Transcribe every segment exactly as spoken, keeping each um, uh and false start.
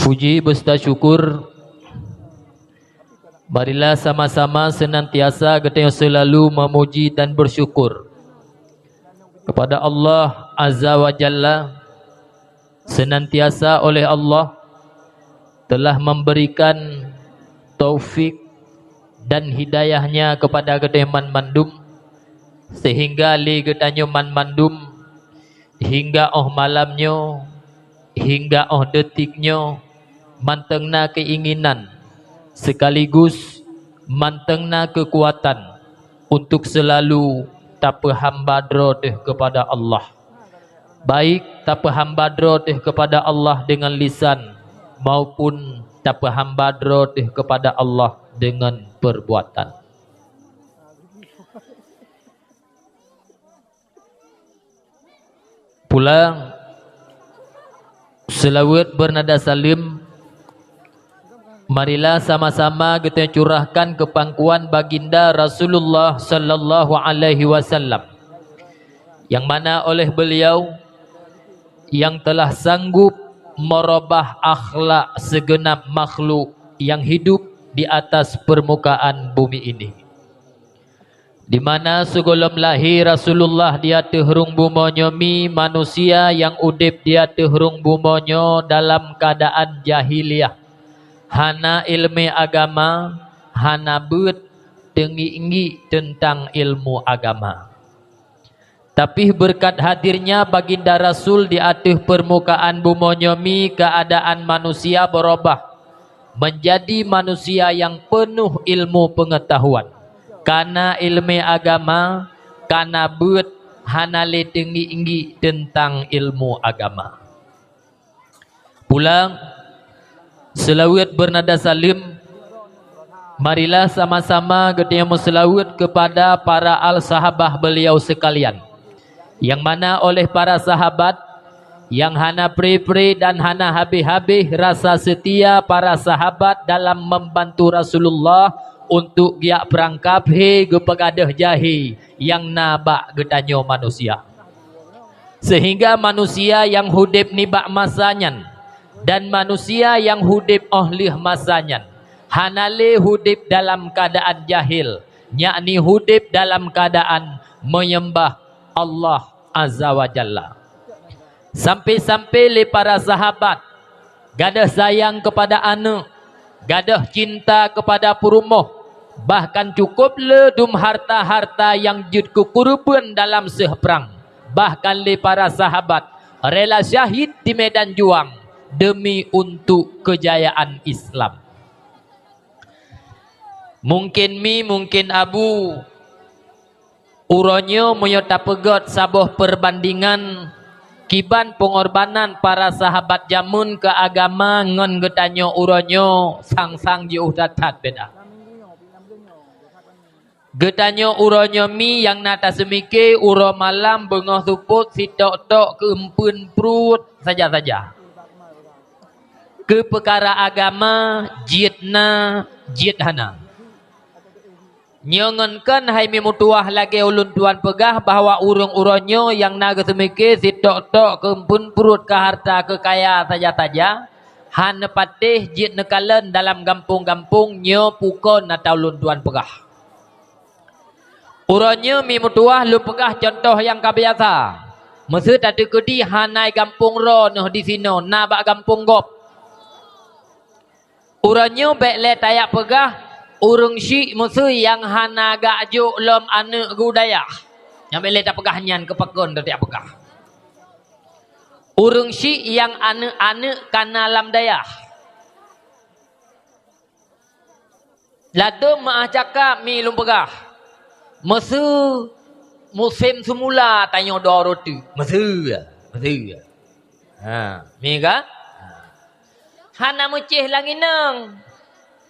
Puji beserta syukur, marilah sama-sama senantiasa geutanyoe seulalu memuji dan bersyukur kepada Allah Azza wa Jalla. Senantiasa oleh Allah telah memberikan taufik dan hidayah-Nya kepada geutanyoe banmandum, sehingga lé geutanyoe banmandum hingga óh malam nyoe, hingga óh detik nyoe, mantong na keinginan sekaligus mantong na keukuatan untuk seulalu tapeuhamba droe teuh keupada Allah. Baik tapeuhamba droe teuh keupada Allah deungon lisan, maupun tapeuhamba droe teuh keupada Allah deungon peurbuatan. Pulang, seulaweuet beunada saleuem, marilah sama-sama geutanyoe curahkan keu pangkuan Baginda Rasulullah sallallahu alaihi wasallam, nyang mana oleh beliau nyang telah sanggup meurubah akhlak sigeunab makhluk nyang hidup di atas peurmukaan bumi ini. Di mana sigohlom lahé Rasulullah di ateueh rhueng bumoe nyoe mi manusia nyang udeb di ateueh rhueng bumoe nyoe dalam keuadaan jahiliyah, hana iéleumé agama, hana beuet teungiek-ngiek teuntang ilmu agama. Tapi beureukat hadirnya Baginda Rasul di ateueh peurmukaan bumoe nyoe mi keuadaan manusia beurubah, meunjadi manusia nyang peunoh ilmu peungeutahuan, kana iéleumé agama, kana beuet, hana lé teungiek-ngiek teuntang ilmu agama. Pulang, seulaweuet beunada saleuem, marilah sama-sama geutanyoe meuseulaweuet keupada para al sahabah beliau seukalian, nyang mana oleh para sahabat nyang hana pre-pre dan hana habéh-habéh rasa seutia para sahabat dalam membantu Rasulullah untuk geujak peurangkab hé geupeugadôh jahé nyang na bak geutanyoe manusia. Seuhingga manusia nyang udeb nibak masa nyan dan manusia nyang udeb óh lheueh masa nyan hana lé udeb dalam keuadaan jahil, yakni udeb dalam keuadaan meunyeumbah Allah Azza wa Jalla. Sampai-sampai lé para sahabat gadôh sayang keupada aneuëk, gadôh cinta keupada peurumoh, bahkan cukup le dum harta-harta nyang jeuet keu keureubeuen dalam seueh prang. Bahkan lé para sahabat rela syahid di medan juang deumi untuk keujayaan Islam. Mungken mi, mungken abu, uroe nyoe meunyoe tapeugét saboh peurbandingan kiban peungorbanan para sahabat jameun keu agama ngon geutanyoe uroe nyoe, sang-sang jiôh that-that beda. Geutanyoe uroe nyoe mi nyang na taseumike uroe malam beungoh seupôt sitok-tok keu eumpeuen pruet saja-saja. Keu peukara agama, jeuet na, jeuet hana. Nyoe ngon kon hai mi meutuwah lagée ulôn tuan peugah bahwa ureuëng uroe nyoe nyang na geuseumike sitok-tok keu eumpeuen pruet keu harta keu kaya saja-saja, hana patéh jeuet neukalon dalam gampông-gampông nyoe pukon ata ulôn tuan peugah. Uroe nyoe mi meutuwah lôn peugah cuntoh nyang ka biasa. Meuseu tateukeudi hana gampông droe neuh disinoe na bak gampông gob. Uroe nyoe bék lé tajak peugah ureuëng syik meuseu nyang hana gak jok lom aneuëk geu dayah. Nyang bék lé tapeugah nyan keu pakon tajak peugah. Ureuëng syik nyang aneuëk-aneuëk kana lam dayah. Ladôm meuah cakap mi lôn peugah. Meuseu musém seumula tanyoe dua reuteuek. Meuseu, meuseu. Ha, mi ka? Hana meucéh lam inong.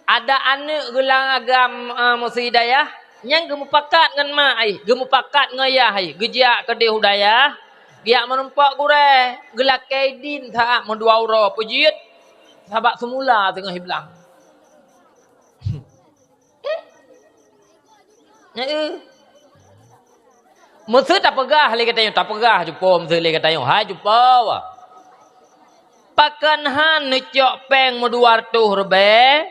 Ada aneuëk geulang agam, eh, meuseu dayah, nyang geumupakat ngon mak ai, geumupakat ngon yah ai, geujak keudeh u dayah, geujak meurumpok gurée, geulakée idin saát meudua uroe peujeuet, sabab seumula teungoh iblang. Heeh. Meuseu tapeugah lé geutanyoe, tapeugah cupo meuseu lé geutanyoe, hai cupo. Pakon han neucok péng meudua reutôh ribée,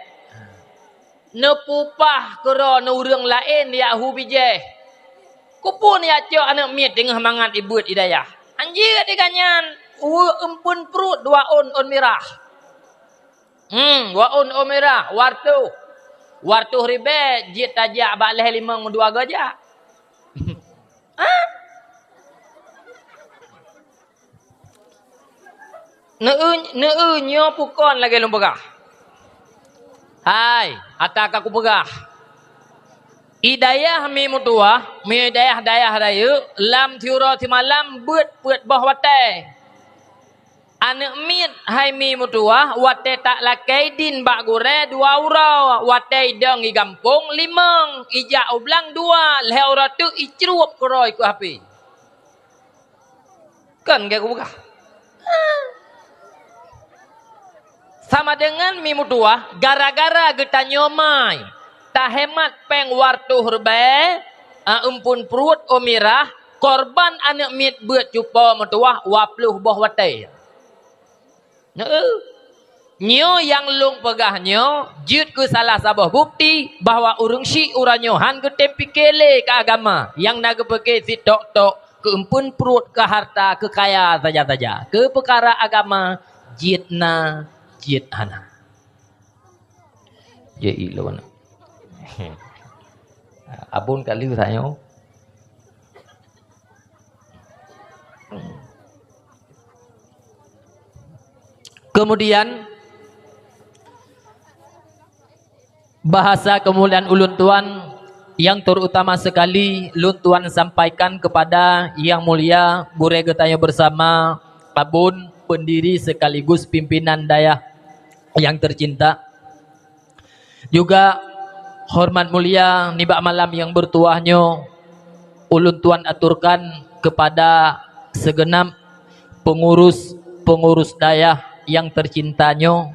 neupupah keudroe neu ureuëng laén jak hu bijéh. Keupeue jak cok aneuëk miet teungoh mangat ibeuet i dayah? Anjeuet di gobnyan, ueh eumpeuen pruet dua ôn ôn mirah. Hmm, dua ôn ôn mirah, dua reutôh. Dua reutôh ribée jeuet tajak bak lhée limong meudua goe jak. Ah? Neu-eu, neu-eu nyoe peue kon lagée lôn peugah. Hai, ata ka kupeugah. I dayah mi meutuwah, mi dayah-dayah rayeuk, lam siuroe simalam beuet peuet boh watée. Aneuëk miet hai mi meutuwah, watée tak lakée idin bak gurée dua uroe, watée idong i gampông limong, ijak u blang dua, lhée uroe teuk icrueb keudroe keu hapé. Kon lagée kupeugah. Sama deungon mi meutuwah, gara-gara geutanyoe mai, tahemat péng dua reutôh ribée, a, eumpeuen pruet ôn mirah, korban aneuëk miet beuet cupo meutuwah dua ploh boh watée. Neu-eu. Nyoe nyang lôn peugah nyoe jeuet keu salah saboh bukeuti bahwa ureuëng syiek uroe nyoe han geutem pike lé keu agama, nyang na geupike sitok-tok keu eumpeuen pruet, keu harta, keu kaya saja-saja. Keu peukara agama, jeuet na, jeuet hana. Jeuet ilôn. Abon kali usaha nyoe. Kemudian, bahasa kemuliaan ulôn tuan yang terutama sekali lôn tuan sampaikan kepada Yang Mulia Gurée geutanyoe bersama, Abon, pendiri sekaligus pimpinan dayah yang tercinta. Juga hormat mulia nibak malam nyang bertuah nyoe, ulôn tuan aturkan kepada segenap pengurus-pengurus dayah yang tercinta nyoe.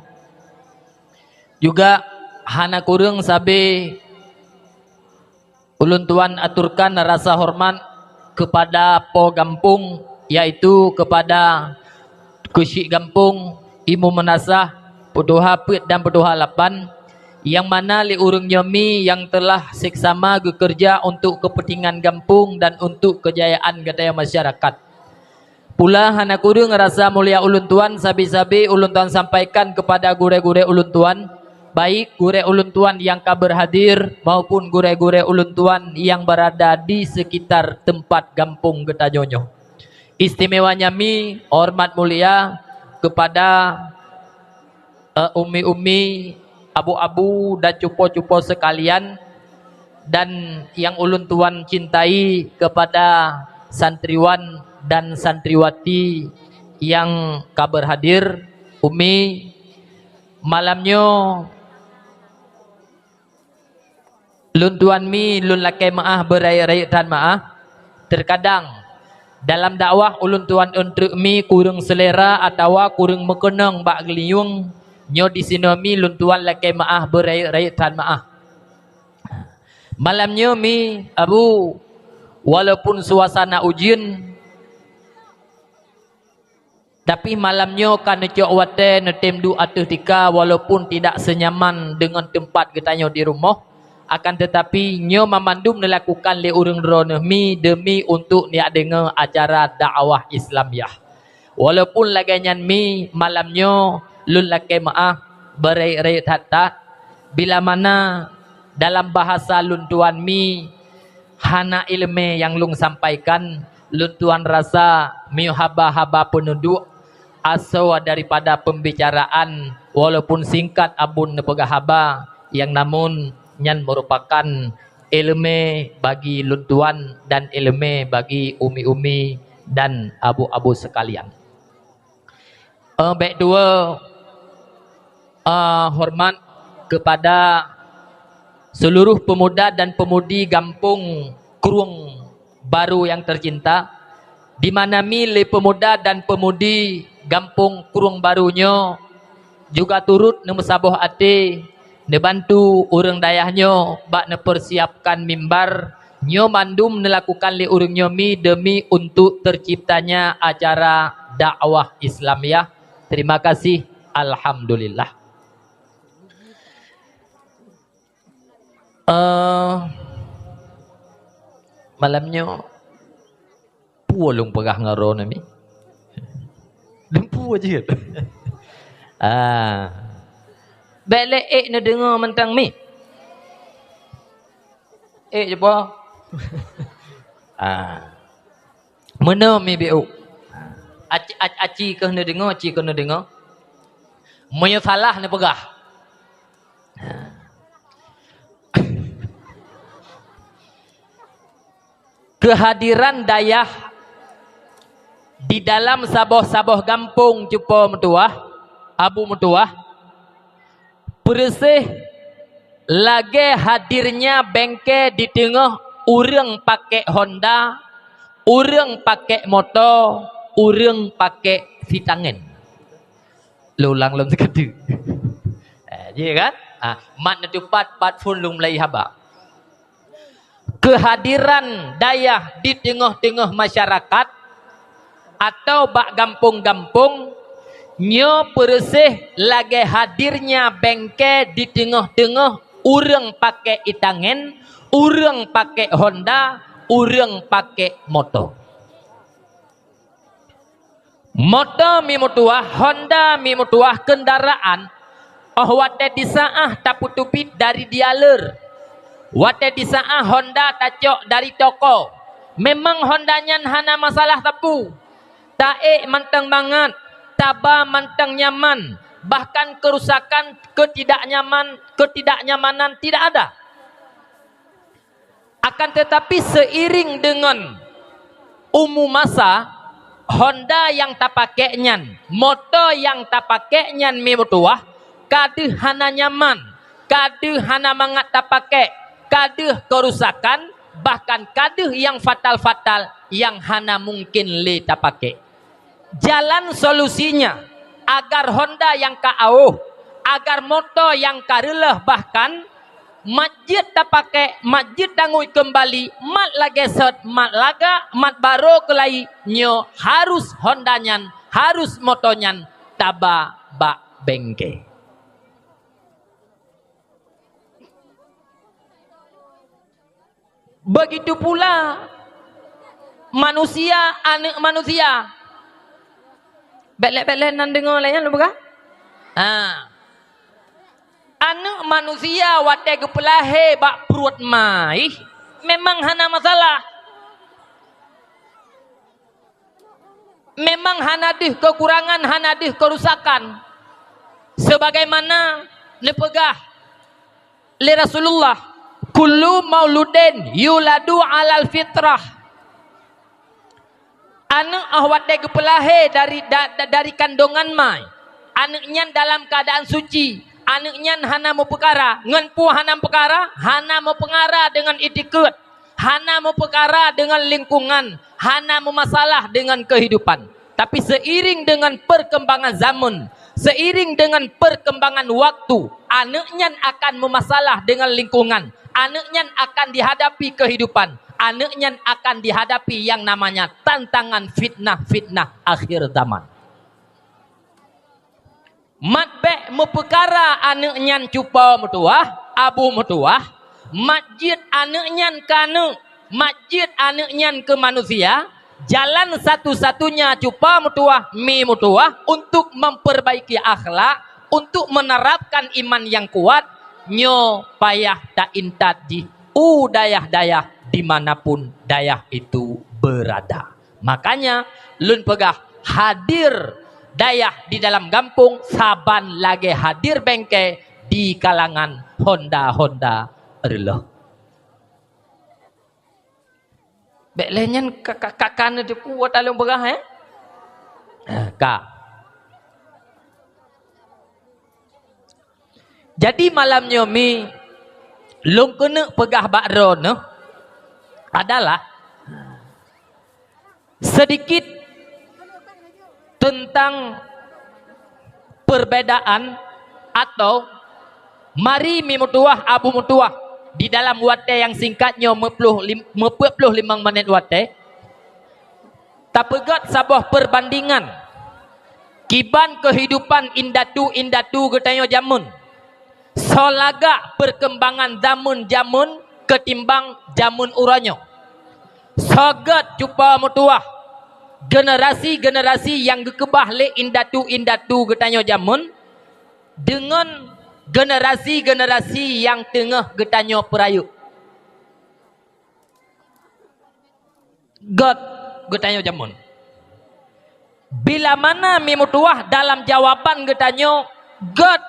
Juga hana kureueng sabe ulôn tuan aturkan rasa hormat kepada po gampông, yaitu kepada keuchik gampông, imeum meunasah, peutuha peuet dan peutuha lapan, nyang mana lé ureuëng nyoe mi nyang telah seksama geukeureuja untuk keupeuntengan gampông dan untuk keujayaan geutanyoe masyarakat. Pula hana kureueng rasa mulia ulôn tuan sabe-sabe ulôn tuan sampaikan kepada gurée-gurée ulôn tuan, baik gurée ulôn tuan nyang ka berhadir maupun gurée-gurée ulôn tuan nyang berada di sekitar teumpat gampông geutanyoe nyoe. Istimewanya mi hormat mulia kepada eh, umi-umi, abu-abu dan cupo-cupo sekalian, dan yang ulôn tuan cintai kepada santriwan dan santriwati yang ka berhadir, umi, malam nyoe lôn tuan mi lôn lakée meuáh beurayeuk-rayeuk that meuáh. Terkadang dalam dakwah ulôn tuan eunteuk mi kureueng seulera atawa kureueng meukeunong bak geulinyueng, nyoe disinoe mi lôn tuan lakée meuáh beurayeuk-rayeuk that meuáh. Malam nyoe mi, Abu, walaupun suasana ujeuen, tapi malam nyoe ka neucok watée neutem duek ateueh tika walaupun tidak senyaman deungon teumpat geutanyoe di rumoh, akan teutapi nyoe mamandum neulakukan lé ureuëng droeneueh mi deumi untuk neujak deungoe acara dakwah Islamiah. Walaupun lagée nyan mi malam nyoe lôn lakée meuáh beurayeuk-rayeuk that-that, bila mana dalam bahasa lôn tuan mi hana iéleumé nyang lôn sampaikan, lôn tuan rasa meunyoe haba-haba peuneuduek asoe daripada peumbicaraan, walaupun singkat Abon neupeugah haba, nyang namun nyan meurupakan iéleumé bagi lôn tuan dan iéleumé bagi umi-umi dan abu-abu sekalian. Eh, bék dua, eh, hormat kepada seluruh pemuda dan pemudi gampông Krueng Baru yang tercinta, di mana mi lé pemuda dan pemudi gampông Krueng Baru nyoe juga turut neumeusaboh até neubantu ureuëng dayah nyoe bak neupeursiapkan mimbar. Nyoe mandum neulakukan lé ureuëng nyoe mi deumi untuk terciptanya acara dakwah Islamiah Terima kasih. Alhamdulillah. Eh, malam nyoe, peue lôn peugah ngon droeneuh mi? Lôn peue jeuet? Ah. Bék lé ék neudeungoe mantong mi. Ék je po. Ah. Meunoe mi biu. Aci, aci, aci keuh neudeungoe, aci keuh neudeungoe. Meunyoe salah neupeugah. Keuhadiran dayah di dalam saboh-saboh gampông cupo meutuwah, abu meutuwah, peureuséh lagée hadirnya bengke di teungoh ureuëng pakék honda, ureuëng pakék moto, ureuëng pakék sitangen. Lôn ulang lom sikeudeuek. Eh, ji kan? Ah, mat neutupat pat phon lôn mulai haba. Keuhadiran dayah di teungoh-teungoh masyarakat atau bak gampông-gampông, nyoe peureuséh lagée hadirnya bengke di teungoh-teungoh ureuëng pakék itangen, ureuëng pakék honda, ureuëng pakék moto. Moto mi meutuwah, honda mi meutuwah, keundaraan, óh watée disaáh tapeuteubiet dari dialer, watée disaáh honda tacok dari toko, memang honda nyan hana masalah sapeue. Taék mantong mangat, taba mantong nyaman, bahkan keurusakan, keutidaknyaman, keutidaknyamanan tidak ada. Akan tetapi, seiring deungon umu masa, honda nyang tapakék nyan, moto nyang tapakék nyan mi meutuwah, ka deuh hana nyaman, ka deuh hana mangat tapakék, ka deuh keurusakan, bahkan ka deuh nyang fatal-fatal nyang hana mungken lé tapakék. Jalan solusinya, agar honda nyang ka awöh, agar moto nyang ka reuloh, bahkan mat jeuet tapakék, mat jeuet tangui keumbali, mat lagée sot, mat lagak, mat barô keulayi, nyoe harus honda nyan, harus moto nyan taba bak bengke. Begitu pula manusia, aneuëk manusia. Bék lé, bék lé nan deungoe lé nyan lôn peugah. Ha. Aneuëk manusia watée geupeulahé bak pruet ma ih, memang hana masalah. Memang hana deuh keukurangan, hana deuh keurusakan. Sebagaimana neupeugah lé Rasulullah, "Kullu mauludin yuladu alal fitrah." Aneuëk óh watée geupeulahé dari, da-, da-, dari kandongan ma, aneuëk nyan dalam keuadaan suci, aneuëk nyan hana meupeukara. Ngon peue hana meupeukara? Hana meupeukara deungon itikeuet. Hana meupeukara deungon lingkungan, hana meumasalah deungon keuhidupan. Tapi seiring deungon peurkembangan zaman, seiring deungon peurkembangan waktu, aneuëk nyan akan meumasalah deungon lingkungan, aneuëk nyan akan dihadapi keuhidupan, aneuëk nyan akan dihadapi nyang namanya tantangan fitnah-fitnah akhir zaman. Mat bék meupeukara aneuëk nyan cupo meutuwah, abu meutuwah, mat jeuet aneuëk nyan keu aneuëk, mat jeuet aneuëk nyan keu manusia, jalan satu-satunya cupo meutuwah, mi meutuwah untuk memperbaiki akhlak, untuk menerapkan iman nyang kuat, nyoe payah ta-intat jih u dayah-dayah di mana pun dayah itu berada. Makanya, lôn peugah hadir dayah di dalam gampông saban lagée hadir bengke di kalangan honda-honda reuloh. Bék lé nyan ka, ka, ka, ka neuteupeue ata lôn peugah, eh? Ah, ka. Jadi malam nyoe mi lôn keuneuk peugah bak droeneuh adalah sedikit teuntang perbedaan atau mari mi meutuwah, abu meutuwah di dalam watée nyang singkat nyoe meuploh lim-, meupeuet ploh limong menit watée. Tapeugét saboh perbandingan Kiban keuhidupan indatu-indatu geutanyoe jameun, soe lagak peurkembangan jameun-jameun keutimbang jameun uroe nyoe. Soe gét cupa meutuwah generasi-generasi nyang geukeubah lé indatu-indatu geutanyoe jameun deungon generasi-generasi nyang teungoh geutanyoe peurayeuk. Gét geutanyoe jameun. Bila mana mi meutuwah dalam jawaban geutanyoe gét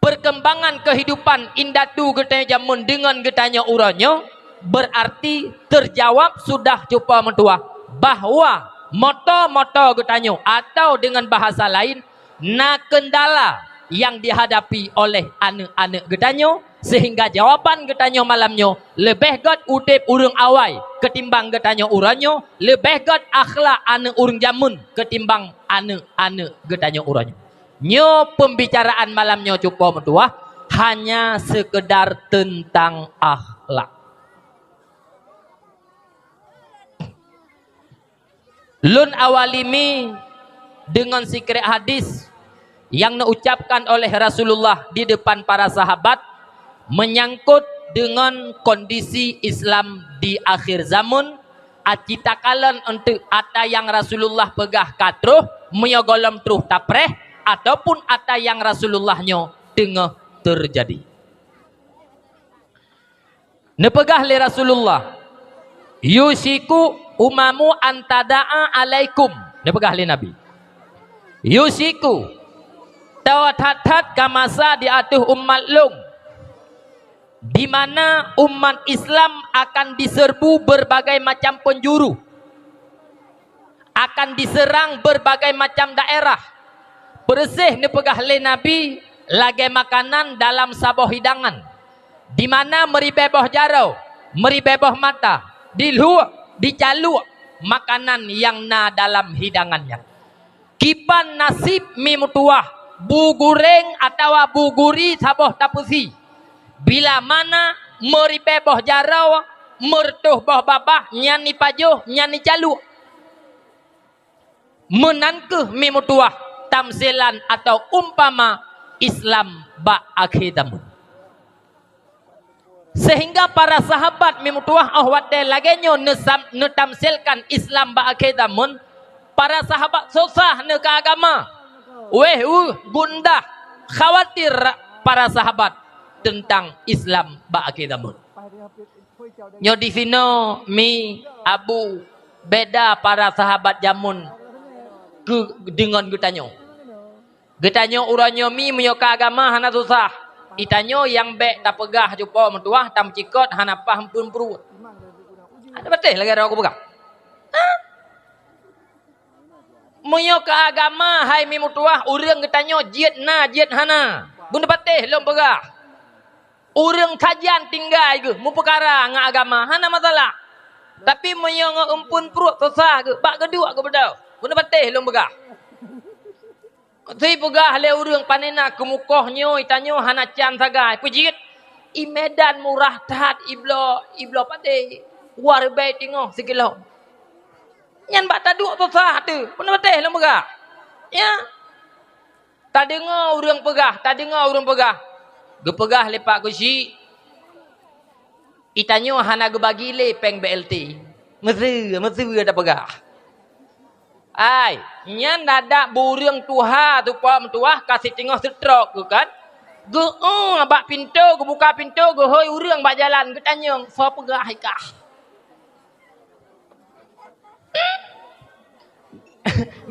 peurkembangan keuhidupan indatu geutanyoe jameun deungon geutanyoe uroe nyoe, beurarti teujawab sudah cupa meutuwah bahwa moto-moto geutanyoe atau deungon bahasa laén, na keundala nyang jihadapi oleh aneuëk-aneuëk geutanyoe, seuhingga jawaban geutanyoe malam nyoe leubeh gét udeb ureuëng awai keutimbang geutanyoe uroe nyoe, leubeh gét akhlak aneuëk ureuëng jameun keutimbang aneuëk-aneuëk geutanyoe uroe nyoe. Nyoe peumbicaraan malam nyoe cupa meutuwah hanya seukeudar teuntang akhlak. Lôn awali mi deungon sikrék hadis nyang neucapkan oleh Rasulullah di depan para sahabat meunyangkot deungon kondisi Islam di akhir zaman, aci takalon eunteuk ata nyang Rasulullah peugah ka troh meunyoe gohlom troh tapreh ataupun ata nyang Rasulullah nyoe teungoh teujadi. Neupeugah lé Rasulullah, "Yusyiku umamu an tada'a alaikum." Neupeugah lé Nabi, "Yusyiku, that-that ka masa di ateueh umat lôn, di mana umat Islam akan diseurbu beurbagai macam peunjuru." Akan diseurang beurbagai macam daerah. Peureuséh neupeugah lé Nabi lagée makanan dalam saboh hidangan, di mana meuribée boh jaroe, meuribée boh mata, diluek, dicaluk makanan nyang na dalam hidangan nyan. Kiban naseb mi meutuwah, bu gureng atawa bu guri saboh tapeusi. Bila mana meuribée boh jaroe, meureutoh boh babah, nyan ipajoh, nyan icaluk. Meunan kheueh mi meutuwah tamsilan atawa umpama Islam bak akhé zaman. Seuhingga para sahabat mi meutuwah óh watée lagée nyoe neusam-, neutamsilkan Islam bak akhé zaman, para sahabat susah neuka agama. Wéh, weueh, gundah, khawatir para sahabat teuntang Islam bak akhé zaman. Nyoe disinoe mi Abu beda para sahabat jameun keu deungon geutanyoe. Geutanyoe uroe nyoe mi meunyoe ka agama hana susah. Itanyoe nyang bék tapeugah cupo meutuwah tameucikot hana paih eumpeuen pruet. Ada patéh lagée droe kupeugah. Meunyoe keu agama hai mi meutuwah ureuëng geutanyoe jeuet na jeuet hana, beuneupatéh lôn peugah. Ureuëng sajan tinggai geuh meupeukara ngon agama hana masalah. Tapi meunyoe ngon eumpeuen pruet susah geuh bak geuduek geuh beudôh, beuneupatéh lôn peugah. Sipeugah lé ureuëng panena keumukoh nyoe tanyoe hana can sagai peujeuet. I Medan murah that ibloe ibloe padé. War bai teungoh sikilo. Nyan bak taduek susah teuh. Peuneupatéh lôn peugah. Ya. Tadeungoe ureuëng peugah, tadeungoe ureuëng peugah. Geupeugah lé Pak Geuchik, itanyoe hana geubagi lé péng B L T. Meuseue, meuseue tapeugah. Ai, nyan dadak bu ureuëng tuha tupok meutuwah ka siteungoh seutrok geuh kan. Geueu bak pintoe, geubuka pintoe, geuhôi ureuëng bak jalan, geutanyong, "Soe peugah ikah?"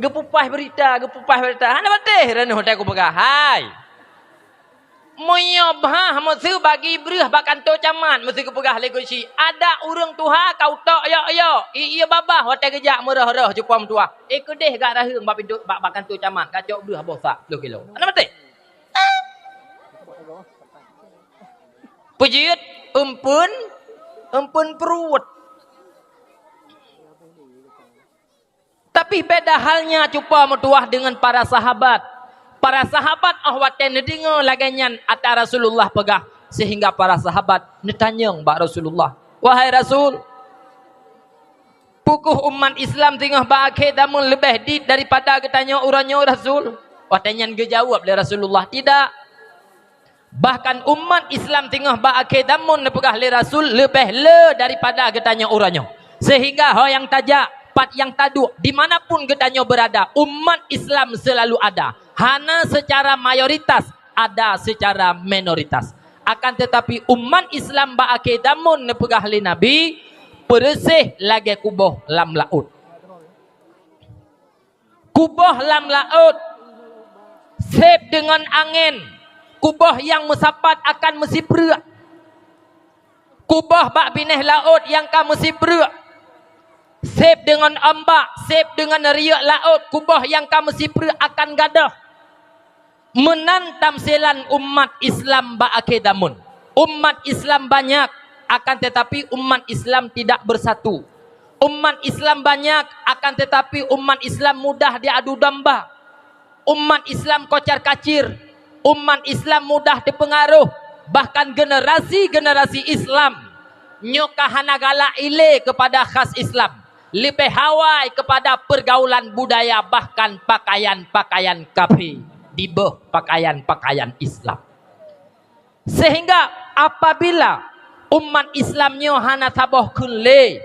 Geupeupah beurita, geupeupah beurita. Hana patéh ranuh teuh kupeugah, hai. Meunyoe bhah meuseue bagi breueh bak kantô camat, meuseue geupeugah lé Geuchik, ada ureuëng tuha ka utok yok-yok, ie babah watée geujak meurôh-rôh cupo meutuwah. Eh keudeh gak raheueng bak pintoe bak, bak kantô camat, gak cok breueh boh sak ploh kilo. Hana patéh. Peujeuet eumpeuen, eumpeuen pruet. Tapi beda halnya cupo meutuwah deungon para sahabat. Para sahabat óh watée neudeungoe lagée nyan ata Rasulullah peugah, seuhingga para sahabat neutanyong bak Rasulullah, "Wahai Rasul, Peu kheueh umat Islam singoh bak akhé zaman leubeh dit daripada geutanyoe uroe nyoe, Rasul? Watée nyan geujaweueb lé Rasulullah, "Tidak." Bahkan umat Islam singoh bak akhé zaman neupeugah lé Rasul leubeh le daripada geutanyoe uroe nyoe. Sehingga ho nyang tajak, pat nyang taduek, di mana pun geutanyoe beurada, umat Islam seulalu ada. Hana seucara mayoritas, ada seucara minoritas. Akan teutapi umat Islam bak akhé zaman neupeugah lé Nabi, peureuséh lagée kuboh lam laôt. Kuboh lam laôt, séb deungon angén, kuboh nyang meusapat akan meusipreuk. Kuboh bak binéh laôt nyang ka meusipreuk, séb deungon ombak, séb deungon riyeuk laôt, kuboh nyang ka meusipreuk akan gadôh. Meunan tamsilan umat Islam bak akhé zaman. Umat Islam banyak, akan teutapi umat Islam tidak bersatu. Umat Islam banyak, akan teutapi umat Islam mudah diadu domba. Umat Islam kocar-kacir, umat Islam mudah teupeungaroh, bahkan generasi-generasi Islam nyoe ka hana galak ilée keupada khas Islam, leubeh hawai keupada peurgaulan budaya, bahkan pakaian-pakaian kafé dibôh pakaian-pakaian Islam. Sehingga apabila umat Islam nyoe hana saboh kheun lé,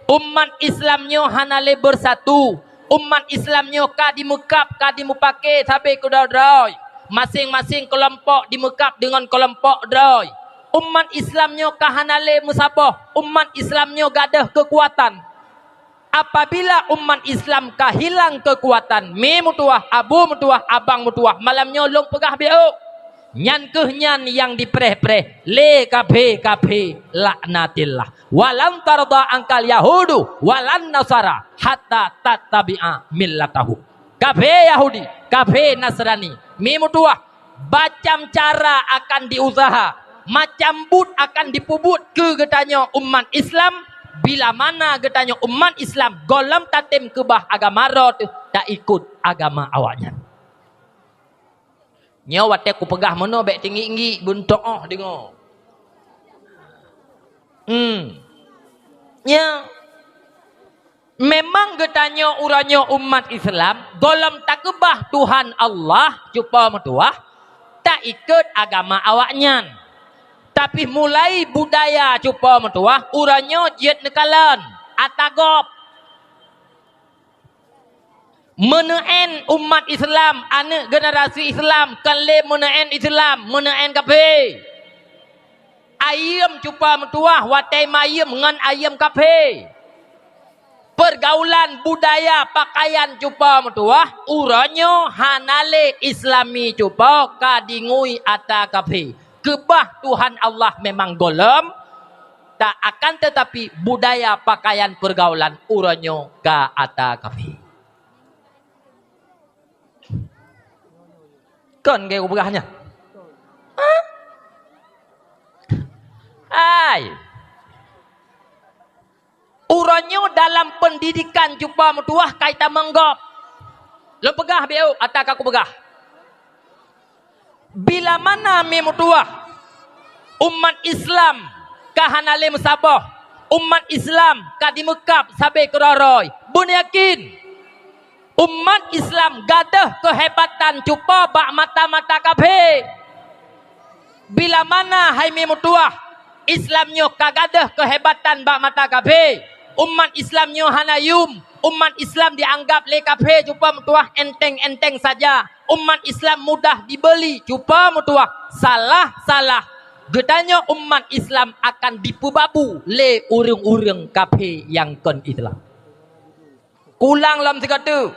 umat Islam nyoe hana lé beusatu, umat Islam nyoe ka dimeukab, ka dimupake sabe keudroe-droe, maséng-maséng keulompok dimeukab deungon keulompok droe, umat Islam nyoe ka hana lé meusaboh, umat Islam nyoe gadôh keukuatan. Apabila umat Islam ka hilang keukuatan, mi meutuwah, abu meutuwah, abang meutuwah, malam nyoe lôn peugah biôk, nyan kheueh nyan nyang dipreh-preh lé kafé-kafé laknatillah. "Walan tarda angkal yahudu walan nasara hatta tattabi'a millatahum." Kafé Yahudi, kafé Nasrani, mi meutuwah, macam cara akan diusaha, macam buet akan dipeubuet keu geutanyoe umat Islam, bila mana geutanyoe umat Islam gohlom tatem keubah agama droe teuh taikot agama awaknyan. Nyoe watée kupeugah meunoe bék teungiek-ngiek beuntoh deungoe. Hmm. Nyoe Memang geutanyoe uroe nyoe umat Islam, gohlom takeubah Tuhan Allah cupo meutuwah, taikot agama awaknyan. Tapi mulai budaya cupo meutuwah, uroe nyoe jeuet neukalon, ata gob. Meuneu'en umat Islam, aneuëk generasi Islam, kon lé meuneu'en Islam, meuneu'en kafé. Ayeuem cupo meutuwah watée mayeuem ngon ayeuem kafé. Peurgaulan budaya pakaian cupo meutuwah, uroe nyoe hana lé Islami cupo ka dingui ata kafé. Keubah Tuhan Allah memang gohlom, ta akan teutapi budaya pakaian peurgaulan uroe nyoe ka ata kafé. Kon geu peugah nyan? Hah? Hai. Uroe nyoe dalam peundidikan cupo meutuwah kai tamong gob. Lôn peugah biôh ata ka kupeugah. Bila mana mi meutuwah, umat Islam ka hana lé meusaboh, umat Islam ka dimeukab sabe keudroe-droe. Beunyakin, umat Islam gadôh keuhebatan cupo bak mata-mata kafé. Bila mana hai mi meutuwah, Islam nyoe ka gadôh keuhebatan bak mata kafé, umat Islam nyoe hana yum, umat Islam dianggap lé kafé cupo meutuwah enteng-enteng saja. Umat Islam mudah dibeuli cupo meutuwah, salah-salah. Geutanyoe umat Islam akan dipeubabu lé ureuëng-ureuëng kafé nyang kon Islam. Kulang lom sigoe teuk.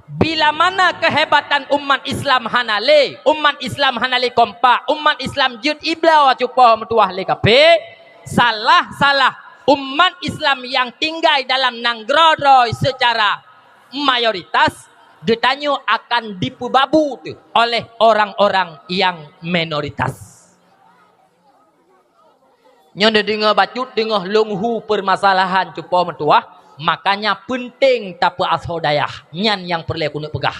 Bila mana keuhebatan umat Islam hana lé, umat Islam hana lé kompak, umat Islam jeuet ibloe cupo meutuwah lé kafé, salah-salah umat Islam nyang tinggai dalam nanggroe droe seucara mayoritas, geutanyoe akan dipeubabu teuh oleh orang-orang nyang minoritas. Nyoe neudeungoe bacut teungoh lôn hu peumasalahan cupo meutuwah, makanya peunteng tapeuasoe dayah. Nyan nyang peureulée keuneuk peugah.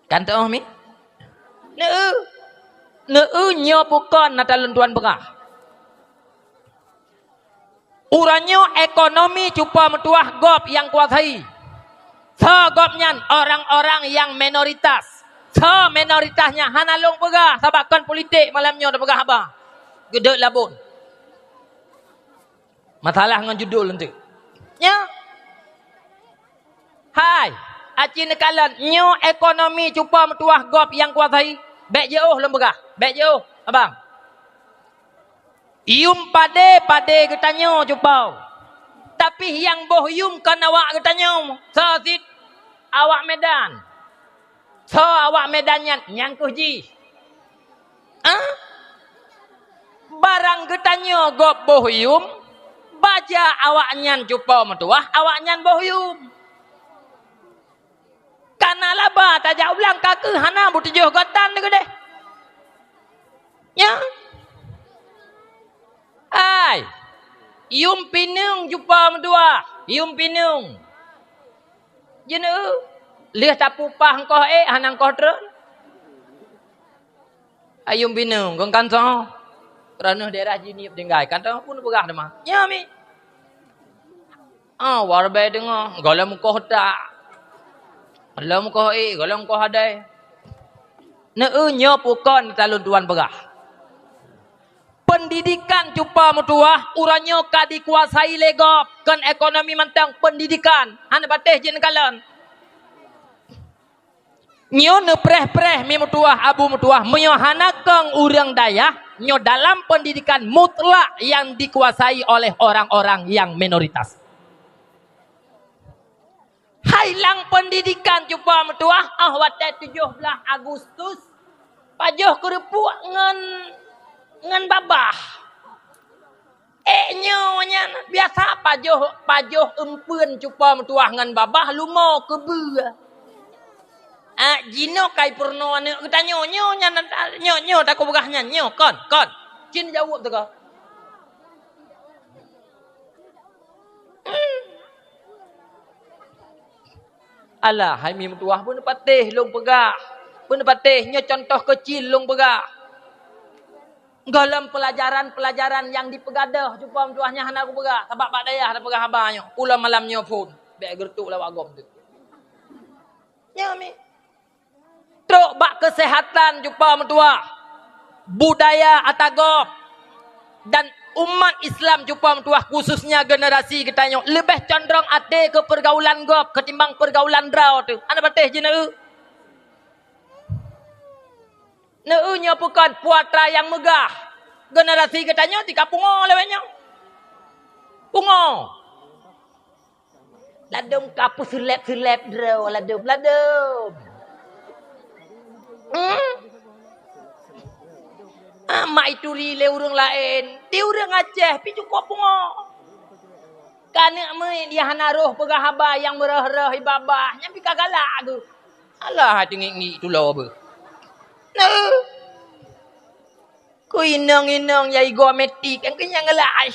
Kan teuh mi? Neu-eu. Neu-eu nyoe bukon ata lôn tuan peugah. Uroe nyoe ekonomi cupo meutuwah gob nyang kuasai. Soe gob nyan? Orang-orang nyang minoritas. Soe minoritas nyan? Hana lôn peugah, sabab kon politik malam nyoe tapeugah haba. Geudek labon. Masalah ngon judul nanti. Nyo. Hai, aci neukalon, nyoe ekonomi cupo meutuwah gob nyang kuasai. Bék jiôh lôn peugah. Bék jiôh, abang. Yum padé-padé geutanyoe cupo. Tapi nyang boh yum kon awak geutanyoe. Soe cit? Awak Medan. Soe awak Medan nyan? Nyang keuh jih. Ah? Barang geutanyoe gob boh yum, baja awaknyan cupo meutuwah, awaknyan boh yum. Kana laba tajak u blang ka keuh hana beutujoh gob tan keudeh. Nyo. Ai. Yum pineung cupo meutuwah, yum pineung. Jeuneue, lheueh tapupah engkoh ék, hana engkoh treun. Ayum bineung, kon kan soe? Raneueh daerah Jeunieb tinggai, kan soe pun peugah teuma. Nyo mi. Ah, warbai deungoe, gohlom koh tak. Gohlom koh ék, gohlom koh adai. Neu nyoe pukon talon tuan peugah. Pendidikan cupa meutuwah, uroe nyoe ka dikuasai lé gob, kon ekonomi mantong, pendidikan. Hana patéh jeuet neukalon. Nyoe neupreh-preh mi meutuwah, abu meutuwah, meunyoe hana kong ureuëng dayah, nyoe dalam pendidikan mutlak yang dikuasai oleh orang-orang yang minoritas. Hai lam pendidikan cupa meutuwah, ah watée tujoh blaih Agustus, pajoh keureupuk ngon, ngon babah. Ék nyoe nyan biasa pajoh, pajoh eumpeuen cupa meutuwah ngon babah lumo keubeue. Ah, jinoe kai peurunoe aneuëk geutanyoe, nyoe nyan, nyoe, nyoe takue peugah nyan, nyoe, kon, kon. Cin jaweueb teuka. Alah, hai mi meutuwah, beuneupatéh lôn peugah. Beuneupatéh, nyoe contoh keucil lôn peugah. Gohlom peulajaran-peulajaran nyang dipeugadôh cupa meutuwah nyan hana kupeugah, sabab bak dayah tapeugah haba nyoe. Pulo malam nyoe phon, bék geureutôk lawak gob teuh. Nyoe mi. Trok bak keuseuhatan cupa meutuwah. Budaya ata gob. Dan umat Islam cupa meutuwah, khususnya generasi geutanyoe, leubeh condrong até keu peurgaulan gob ketimbang peurgaulan droe teuh. Hana patéh jeuneue. Neu nyoe pukon puatra nyang meugah. Generasi geutanyoe tika pungo lawét nyoe. Pungo. Ladom ka peuseuleb-seuleb droe ladom, ladom. Hmm? Amak ituri lé ureuëng laén. Di ureuëng Aceh pi cukup pungo. Kaneuk meuit dia hana roh peugah haba nyang meurah-rah ibabah. Nyang pi ka galak geuh. Alah, teungiek-ngiek tulo beuh. Neu. Ku inong-inong ya igoe metik, kan kenyang ngelai.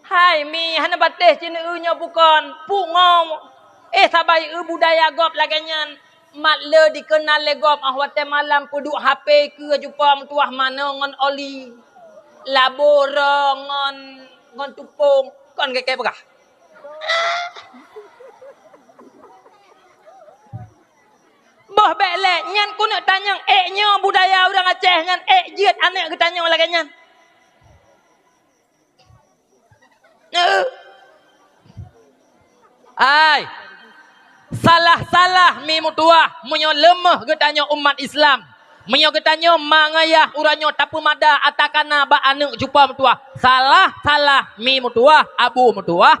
Hai mi, hana patéh cin eu nyoe bukon. Pungo. Eh, sabai eu budaya gob lagée nyan. Mat le dikeunal lé gob, ah, watée malam peuduek H P keu cupa meutuwah manoe ngon oli. Labo ro ngon, ngon tupông. Kon keu-keu peugah. Boh bék lé, nyan keuneuk tanyong, ék nyoe budaya ureuëng Aceh nyan, ék jeuet aneuëk geutanyoe lagée nyan. Neu. Ai. Salah-salah mi meutuwah meunyoe leumoh geutanyoe umat Islam. Meunyoe geutanyoe ma ngayah uroe nyoe tapeumada ata kana bak aneuëk cupa meutuwah, salah-salah mi meutuwah, abu meutuwah,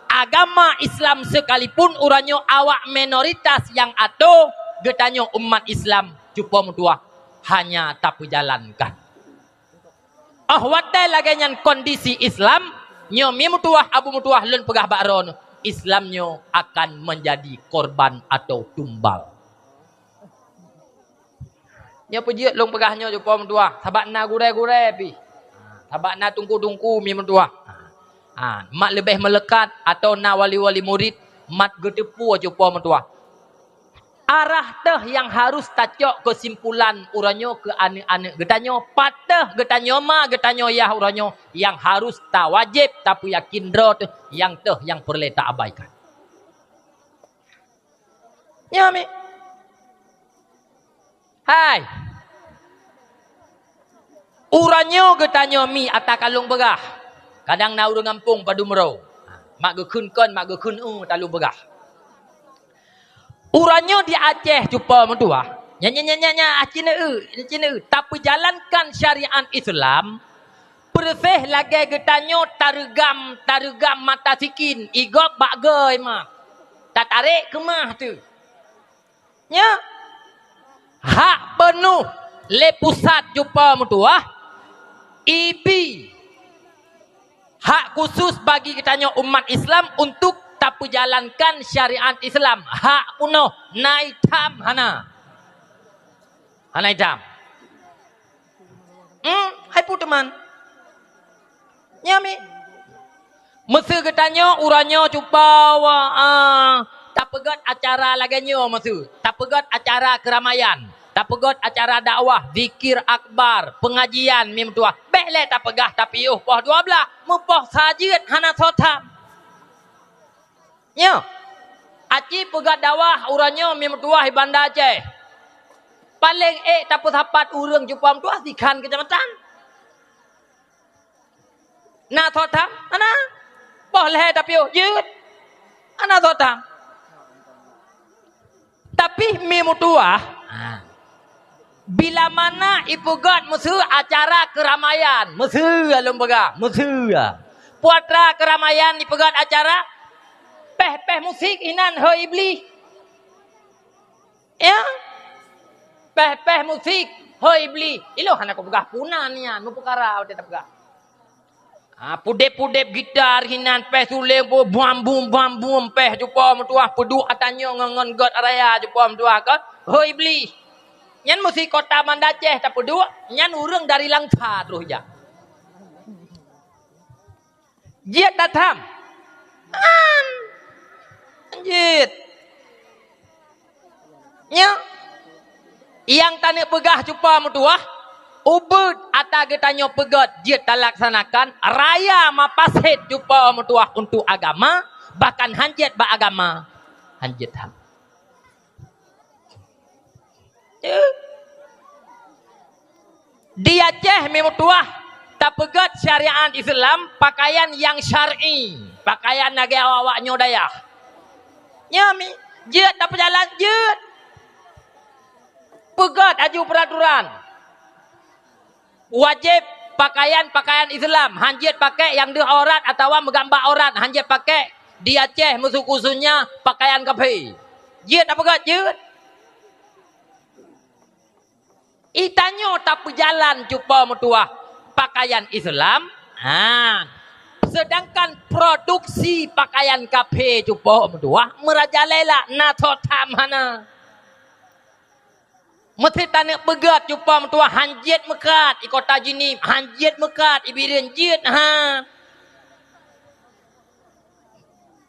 agama Islam sekalipun uroe nyoe awak minoritas nyang atô, geutanyoe umat Islam cupa meutuwah hanya tapeujalankan. Oh watée lagée nyan kondisi Islam, nyoe mi meutuwah, abu meutuwah lôn peugah bak droeneuh, Islam nyoe akan menjadi korban atau tumbal. Nyoe peujeuet lôn peugah nyoe cupa meutuwah, sabab na gurée-gurée pih. Sabab na teungku-teungku mi meutuwah. Ha, mat leubeh meulekat atau na wali-wali murit, mat geuteupeue cupa meutuwah. Arah teuh nyang harus tacok keusimpulan uroe nyoe keu aneuk-aneuk geutanyoe, pat teuh geutanyoe ma, geutanyoe yah uroe nyoe nyang harus tawajéb tapeuyakin droe teuh nyang teuh nyang peureulée taabaikan. Nyoe mi. Hai. Uroe nyoe geutanyoe mi ata ka lôn peugah. Kadang na ureuëng gampông padum uroe. Mak geukheun kon, mak geukheun eu, ata lôn peugah. Uroe nyoe di Aceh cupo meutuah. Nya, nya, nya, nya, nya, Aceh neu, Aceh neu. Tapeujalankan syariat Islam, peureuséh lagée geutanyoe tareugam, tareugam mata sikin, igop bak gei ma. Tatarek keumah teuh. Nya, hak peunoh lé pusat cupo meutuah, ibi hak khusus bagi geutanyoe umat Islam untuk tapeujalankan syariat Islam. Hak peunoh, na itam hana. Hana itam. Hmm, hai pu teuma. Nyoe mi. Meuseu geutanyoe uroe nyoe cupo, ah, tapeugét acara lagée nyoe meuseu. Tapeugét acara keuramaian. Tapeugét acara dakwah, zikir akbar, peungajian mi meutuah. Bék lé tapeugah tapiôh poh dua blaih, meupoh sa jeuet hana soe tham. Nyoe, aci peugét dakwah uroe nyoe mi meutuah i Banda Aceh. Paleng ék tapeusapat ureuëng cupo meutuah sikhan keucamatan. Na soe tham? Hana. Poh lhée tapiôh jeuet. Hana soe tham. Tapi mi meutuah, ha, bila mana ipeugét meuseu acara keuramaian, meuseu lôn peugah, meuseu. Puatra keuramaian ipeugét acara, péh-péh musik inan, hôi Iblih. Ya? Péh-péh musik, hôi Iblih. Ilôn hana kupeugah puna nian, meupeukara watée tapeugah. Ha, pudeb-pudeb gitar hinan, péh suléng bu-, buam-bum, buam-bum, péh cupo meutuah, peuduek atanyong ngon, ngon gét raya cupo meutuah kon. Hôi Iblih. Nyan meuseu kota Banda Aceh tapeuduek, nyan ureuëng dari Langsa troh jak. Jeuet that tham? An. Jeuet. Nyoe, nyang taneuk peugah cupo meutuah, ubeuet ata geutanyoe peugét jeuet talaksanakan, raya mapaset cupo meutuah untuk agama, bahkan hanjeuet bak agama, hanjeuet tham. Di Aceh mi meutuah tapeugét syariat Islam, pakaian nyang syar'i, pakaian lagée awak-awak nyoe dayah. Nyoe mi, jeuet tapeujalan, jeuet. Peugét aju peuraturan. Wajéb pakaian-pakaian Islam, hanjeuet pakai nyang deuh aurat atawa meugamba aurat, hanjeuet pakai di Aceh meuseu khususnya pakaian kafé. Jeuet tapeugét, jeuet. Itanyoe tapeujalan cupo meutuah pakaian Islam, ha, seudangkan produksi pakaian kafé cupo meutuah meurajalela, na soe tham hana. Meuseu taneuk peugét cupo meutuah hanjeuet meukat i kota Jeunieb, hanjeuet meukat i Bireuen, jeuet ha.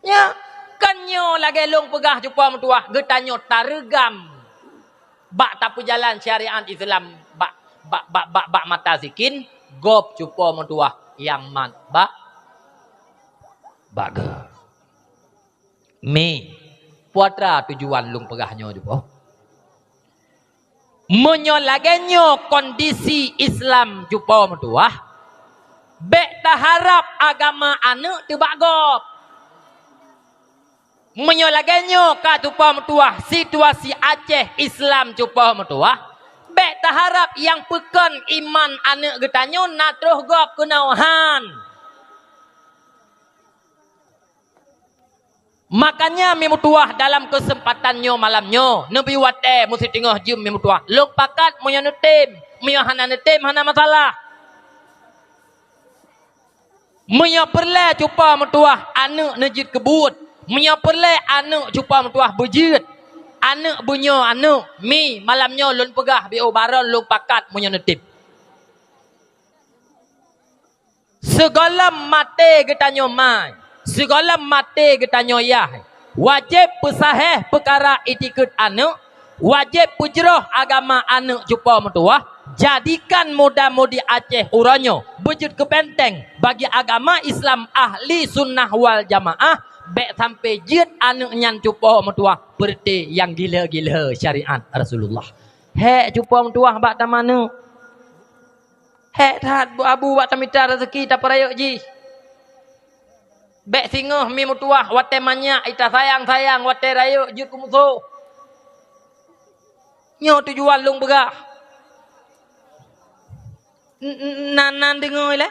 Nya, kan nyoe lagée lôn peugah cupo meutuah, geutanyoe tareugam bak tapeujalan syariat Islam bak, bak, bak, bak, bak mata sikin, gob cupo meutuah nyang mat bak, bak geuh. Mi, peue atra tujuan lôn peugah nyoe cupo? Meunyoe lagée nyoe kondisi Islam cupo meutuah, bék taharab agama aneuk teuh bak gob. Meunyoe lagée nyoe ka cupo meutuah situasi Aceh Islam cupo meutuah, bék taharab nyang peukon iman aneuk geutanyoe na troh gob keunoe, han. Makanya mi meutuah dalam keuseumpatan nyoe malam nyoe, neubi watée meusiteungoh jeuem mi meutuah. Lôn pakat meunyoe neutem, meunyoe hana neutem hana masalah. Meunyoe peureulée cupo meutuah aneuk neujeuet keu buet, meunyoe peureulée aneuk cupo meutuah beujeuet, aneuk beunyoe aneuk, mi malam nyoe lôn peugah biôh baron lôn pakat meunyoe neutem. Sigohlom maté geutanyoe ma, sigohlom maté geutanyoe yah, wajéb peusahéh peukara itikeuet aneuk, Wajéb peujroh agama aneuk cupo meutuwah, jadikan muda-mudi Aceh uroe nyoe beujeuet keu benteng bagi agama Islam Ahli Sunnah wal Jamaah, bék sampai jeuet aneuk nyan cupo meutuwah peureuté nyang gila-gila syariat Rasulullah. Hék cupo meutuwah bak taman aneuk. Hék that bu abu bak tamita raseuki tapeurayeuk jih. Bék singoh mi meutuwah watée manyak ita sayang-sayang watée rayeuk jeuet keu musoh. Nyoe tujuan lôn peugah. N-, n-, nan, nan deungoe lé.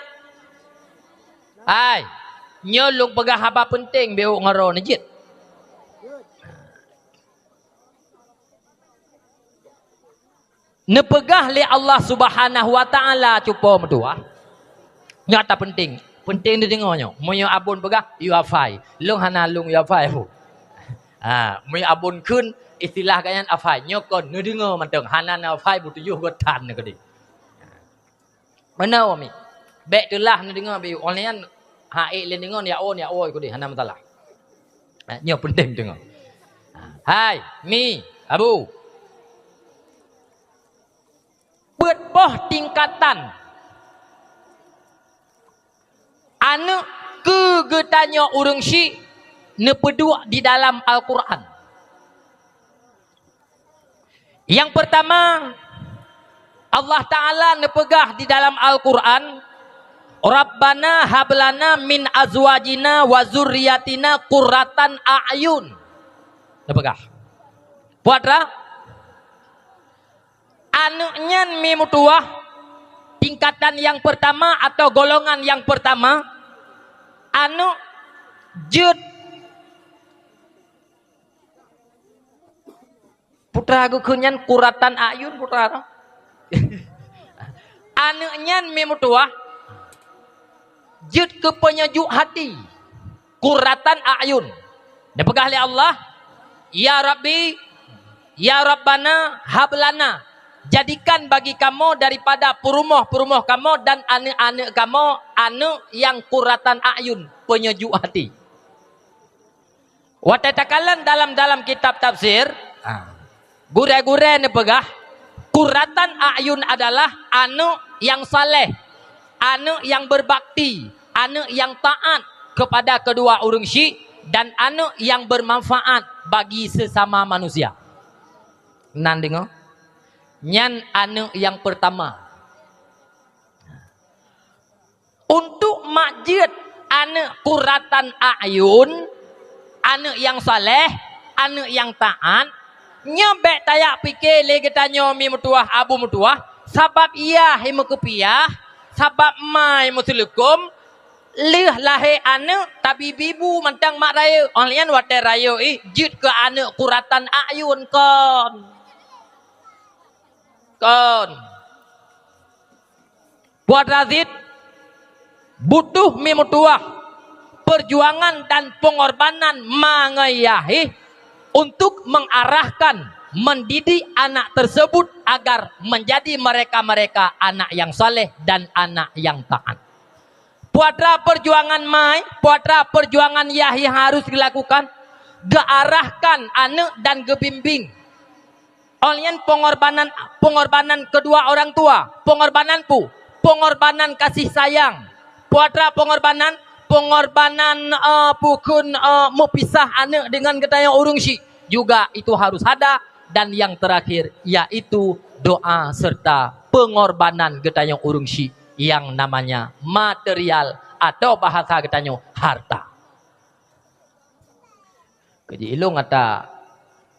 Hai, nyoe lôn peugah haba peunteng bék ngon droeneuh jeuet. Neupeugah lé Allah Subhanahu wa Taala cupo meutuwah. Nyoe ata peunteng. Peunteng neudeungoe nyoe. Meunyoe abon peugah, "You are fine." Lôn hana lôn "you are fine" hu. Ha, meunyoe abon kheun, istilah gobnyan "are fine." Nyoe kon neudeungoe mantong. Hana na fine beutujoh goe tan neukeudeh. Meunoe mi. Bék teulah neudeungoe bi online, ha ék lé deungoe ya on ya oi keudeh, hana masalah. Ha, nyoe peunteng deungoe. Hai, mi, abu. Peuet boh tingkatan aneuk keu geutanyoe ureuëng syiek neupeuduek di dalam Al-Qur'an. Yang pertama, Allah Ta'ala neupeugah di dalam Al-Qur'an, "Rabbana hablana min azwajina wa zurriyatina qurratan a'yun." Neupeugah. Puatra, aneuk nyan mi meutuwah, tingkatan yang pertama atau golongan yang pertama, aneuk jeuet Putra geukheun nyan qurratan a'yun, putra tu. Aneuk nyan mi meutuwah jeuet keu peunyejuk hati, qurratan a'yun. Neupeugah lé Allah, "Ya Rabbi, ya Rabbana, hablana, jadikan bagi kamoe daripada peurumoh-peurumoh kamoe dan aneuk-aneuk kamoe aneuk nyang qurratan a'yun, peunyejuk hati." Watée takalon dalam-dalam kitab tafsir, ha, gurée-gurée neupeugah, qurratan a'yun adalah aneuk nyang saleh, aneuk nyang berbakti, aneuk nyang taat kepada kedua ureuëng syiek, dan aneuk nyang bermanfaat bagi sesama manusia. Nan deungoe, nyan aneuk nyang pertama. Untuk mak jeuet aneuk qurratan a'yun, aneuk nyang saleh, aneuk nyang taat, nyoe bék tajak pike lé geutanyoe mi meutuwah abu meutuwah, sabab yah i meukeupiah, sabab ma i meuseuleukom, lheueh lahé aneuk tabibi bu mantong mak rayeuk, óh lheueh nyan watée rayeuk i jeuet keu aneuk qurratan a'yun kon. Kon. Buat razit butuh mi meutuwah perjuangan dan pengorbanan ma ngon yah hih untuk mengarahkan, mendidik anak tersebut agar menjadi mereka-mereka anak yang saleh dan anak yang taat. Puatra perjuangan mai, puatra perjuangan yah hih harus dilakukan, geuarahkan aneuk dan geubimbing. Óh lheueh nyan pengorbanan, pengorbanan kedua orang tua, pengorbanan pu, pengorbanan kasih sayang. Puatra pengorbanan, pengorbanan, eh, pukon, eh, meupisah aneuk dengan geutanyoe ureuëng syiek juga itu harus ada, dan yang terakhir yaitu doa serta pengorbanan geutanyoe ureuëng syiek yang namanya material atau bahasa geutanyoe harta. Keu jih ilong ata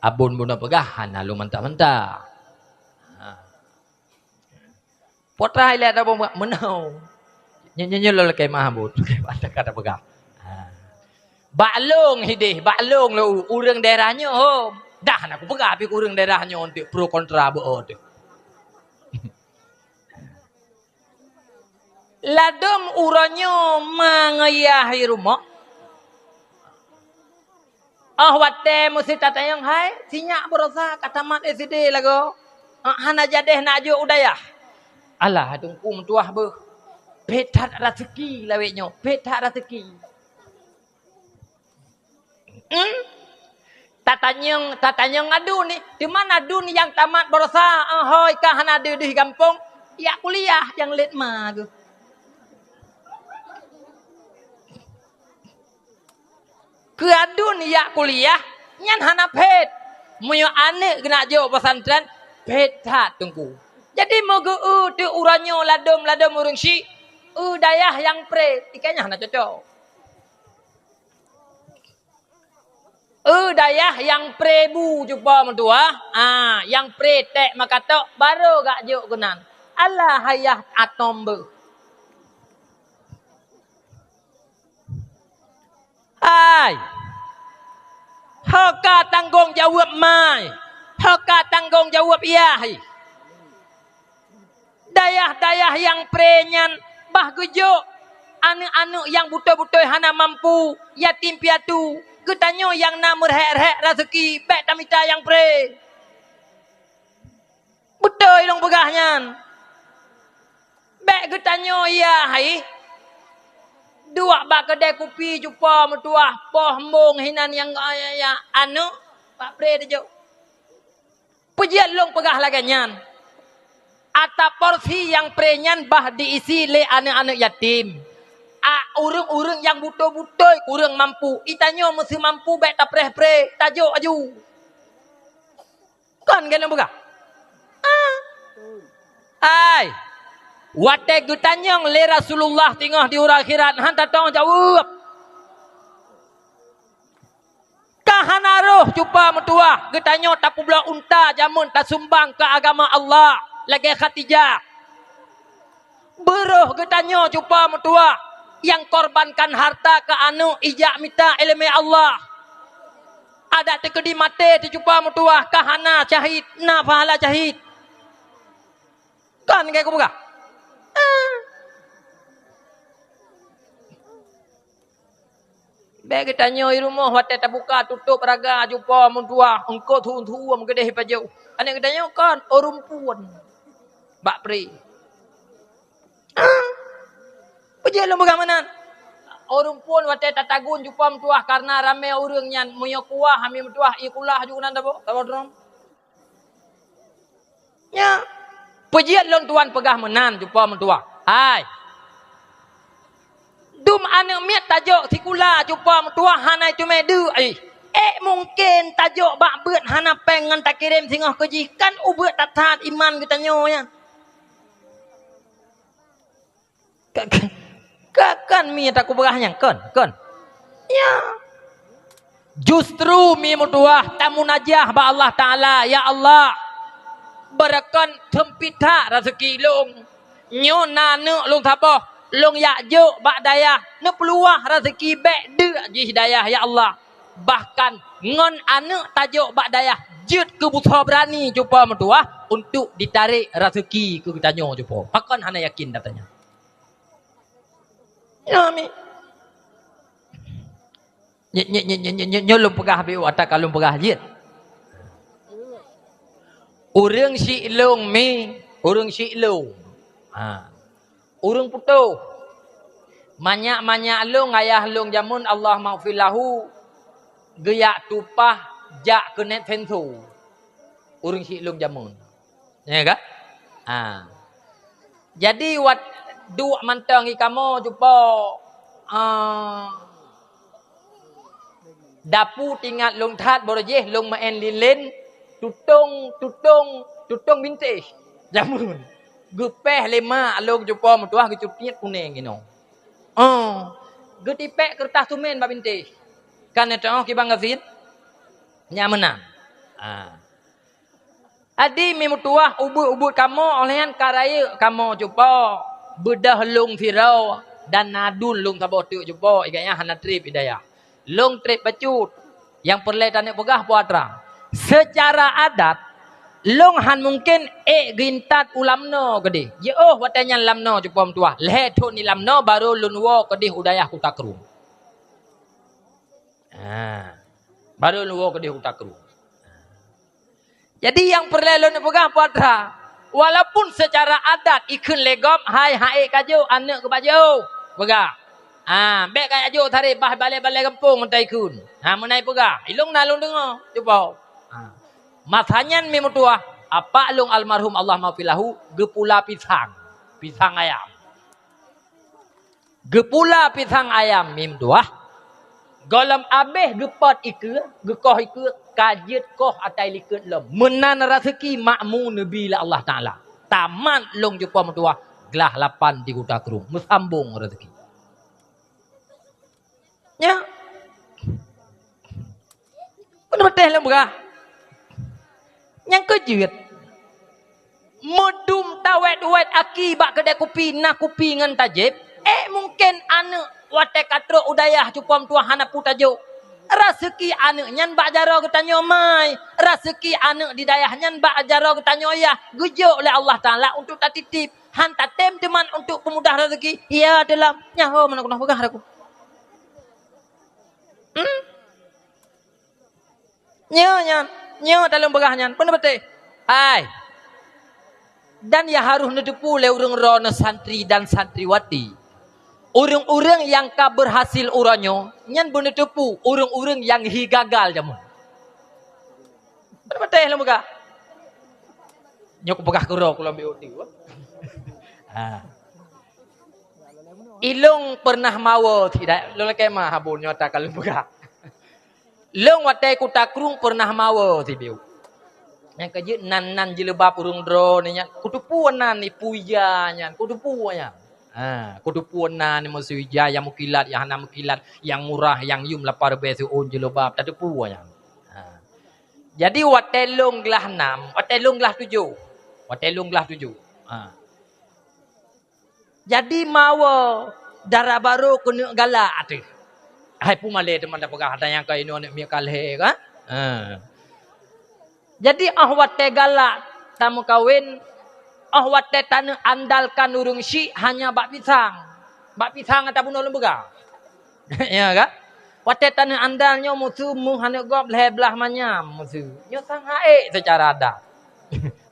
abon bunoe peugah hana lôn mantah-mantah. Ha. Puatra ilée ata abon peugah meunoe. Nyoe, nyoe, nyoe lôn lakée meu'ah abon. Ata kata peugah. Ha. Bak lôn hideh, bak lôn lôn ureuëng daerah nyoe hom. Dah na kupeugah pih keu ureuëng daerah nyoe untuk pro kontra beuo tu. Ladom uroe nyoe ma ngon yah i rumoh. Óh watée meusit tatanyong, "Hai, si nyak baroesa ka tamat S D lagoe, hana jadeh na jok u dayah." Alah, teungku meutuwah beuh. Phet that raseuki lawét nyoe, phet that raseuki. Hmm? Tat Tanyong, tatanyong adun ni, di mana adun nyang tamat barosa, ah, hôi ka hana deuh-deuh gampông, jak kuliah nyang lét ma geuh. Keu adun jak kuliah, nyan hana phét. Meunyoe aneuëk geunak jok pesantren, phét that Teungku. Jadi meugeu-eu teuk uroe nyoe ladôm-ladôm ureuëng syiek, eu dayah nyang pré, tikai nyan hana cocok. Eu dayah nyang pré bu cupa meutuah, ah, nyang pré ték makatok, barô gak jok keunan. Alah hayah atom beuh. Hai! Ho ka tanggong jaweueb mai, ho ka tanggong jaweueb yah. Dayah-dayah nyang pré nyan bah geujok aneuëk-aneuëk nyang beutôi-beutôi hana mampu, yatim piatu, geutanyoe nyang na meurhek-rhek raseuki, bék tamita nyang pré. Beutôi lôn peugah nyan. Bék geutanyoe yah hai. Duek bak keudè kupi cupa meutuah poh mbong hinan nyang, ya, ya, aneuëk bak pré teujok. Peujeuet lôn peugah lagée nyan. Ata porsi nyang pré nyan bah diisi lé aneuëk-aneuëk yatim. A ureuëng-ureuëng nyang beutôi-beutôi kureueng mampu, itanyoe meuseu mampu bék tapreh-preh, tajok aju. Kon keuneuk peugah? Ah. Ai. Watée geutanyong lé Rasulullah teungoh di uroe akhirat, han tatong jaweueb. Ka hana roh cupa meutuah, geutanyoe tapeubloe unta jameun tasumbang keu agama Allah lagée Khadijah. Beuroh geutanyoe cupa meutuah nyang korbankan harta keu aneuëk ijak mita iéleumé Allah. Adak teukeudi maté teucupa meutuah ka hana syahid, na pahala syahid. Kon keuneuk kupeugah? Ah. Bék geutanyoe i rumoh watée tabuka tutôb raga cupa meutuah, eungkôt thu-, thu-uem geudeh pajoh. Aneuëk geutanyoe kon ureuëng phon bak pré. Ah. Peujeuet lôn peugah meunan. Ureuëng phon watée tatagun cupa meutuah kareuna ramé ureuëng nyan, meunyoe kuah hami meutuah, i kulah ju nan tabo, tabo drom. Nya, peujeuet lôn tuan peugah meunan cupa meutuah. Hai. Dum aneuëk miet tajok sikula cupa meutuah hana teumé deuk, ai. Ék mungken tajok bak beuet hana péng ngon takirém singoh keu jih, kan ubeuet that-that iman geutanyoe nyan. Ka, ka, ka, kan mi takupeugah nyang kon, kon. Ya. Justru mi meutuah tamunajah bak Allah Taala, "Ya Allah, beureukon seumpit that raseuki lôn. Nyoe na aneuk lôn saboh, lôn jak jok bak dayah, neupeuluwah raseuki bék deuk jih dayah, ya Allah." Bahkan ngon aneuk tajok bak dayah jeuet keu busoe beurani cupa meutuah untuk ditarek raseuki keu geutanyoe cupa. Pakon hana yakin gata nyan? Nyoe mi. Nyoe, nyoe lôn peugah biôh ata ka lôn peugah jeuet. Ureuëng syiek lôn mi, ureuëng syiek lôn. Ha. Ureuëng putôh. Manyak-manyak lôn, ayah lôn jameun, Allahummaghfir lahu, geujak tumpah jak keuneuk penso. Ureuëng syiek lôn jameun. Ya kan? Ha. Jadi, wat duek mantong i kamoe cupa, ah, dapu teuingat lôn that, barô jih lôn meu'en lilén, tutong, tutong, tutong bintéh. Jameun. Geupéh lé mak lôn cupa meutuah geucutiet kunéng inoe. Oh, geutipék keureutah sumén bak bintéh. Kan neuteungoh kiban gasien? Nyan meunan. Ah. Adi mi meutuah ubeuet-ubeuet kamoe, óh lheueh nyan ka rayeuk kamoe cupa, beudôh lôn sidroe dan na aduen lôn saboh teuk cupa, i gobnyan hana treb i dayah. Lôn treb bacut, nyang peureulée taneuk peugah peue atra. Seucara adat, lôn hán mungken ék geuintat u Lamno keudeh. Jiôh watée nyan Lamno cupa meutuah, lhée thon i Lamno barô lôn woe keudeh u dayah Kuta Krueng. Ha, barô lôn woe keudeh u Kuta Krueng. Jadi nyang peureulée lôn peugah peue atra, walaupun seucara adat ikheun lé gob hai hana ék kajok aneuk keu bak jiôh, peugah. Ha, bèk kajak jok tarek bah balè-balè gampông meutai kheun. Ha, meunan peugah. Ilôn na lôn deungö, cuba. Ha. Masa nyan mi meutuah, apak lôn almarhum Allah maghfir lahu geupula pisang. Pisang ayam. Geupula pisang ayam mi meutuah. Gohlom abéh geupot ikeue, geukoh ikeue, ka jeuet koh atai likot lom. Meunan raseuki makmu neubi lé Allah Taala. Tamat lôn cupa meutuah, glah lapan di Kuta Krueng. Meusambong raseuki. Nyan. Peue patéh lôn peugah? Nyang keujeuet, meudum tawét-wét aki bak keudè kupi, na kupi ngon tajép, ék mungken aneuk watèe ka trok u dayah cupa meutuah hana peue tajok. Raseuki aneuk nyan bak jaroe geutanyoe mai, raseuki aneuk di dayah nyan bak jaroe geutanyoe yah, geujok lé Allah Taala untuk tatitip. Han tatém teuman untuk peumudah raseuki, ya teulam. Nyan ho meunan keunoe peugah raku. Hmm? Nyoe nyan, nyoe talôn peugah nyan, peue patéh? Hai. Dan nyang harôh neuteupeue lé ureuëng droeneuh santri dan santriwati. Ureuëng-ureuëng nyang ka beurhasil uroe nyoe, nyan beuneuteupeue ureuëng-ureuëng nyang hi gagal jameun. Peue patéh lôn peugah? Nyoe kupeugah keudroe kulôn ambiek uteue. Ha. Ilôn pernah mawoe tidak, lôn lakèe meu'ah abon nyoe takalon peugah. Lôn watèe Kuta Krueng pernah mawoe sibieu. Nyang keujeuet nan-nan jilbab ureuëng droeneuh nyan, kuteupeue nan ipeue ija nyan, kuteupeue nyan. Ha, kuteupeue nan imeusui ija nyang meukilat, nyang hana meukilat, nyang murah, nyang yum lapan ribèe siôn jilbab, tateupeue nyan. Ha. Jadi watèe lôn glah nam, watèe lôn glah tujoh. Watèe lôn glah tujoh. Ha. Jadi mawoe dara barô keuneuk galak ateueh. Hai peumalèe teuma tapeugah, ata nyang ka inoe aneuk miet ka lhèe ka? Ha. Jadi óh watèe galak tameukawen, óh watèe taneuk andalkan ureuëng syik hanya bak pisang. Bak pisang ata bunoe lôn peugah. Ya kan? Watèe taneuk andal nyoe meuseu meuh aneuk gob lhèe blaih manyam meuseu. Nyoe sang ha'ék seucara adat.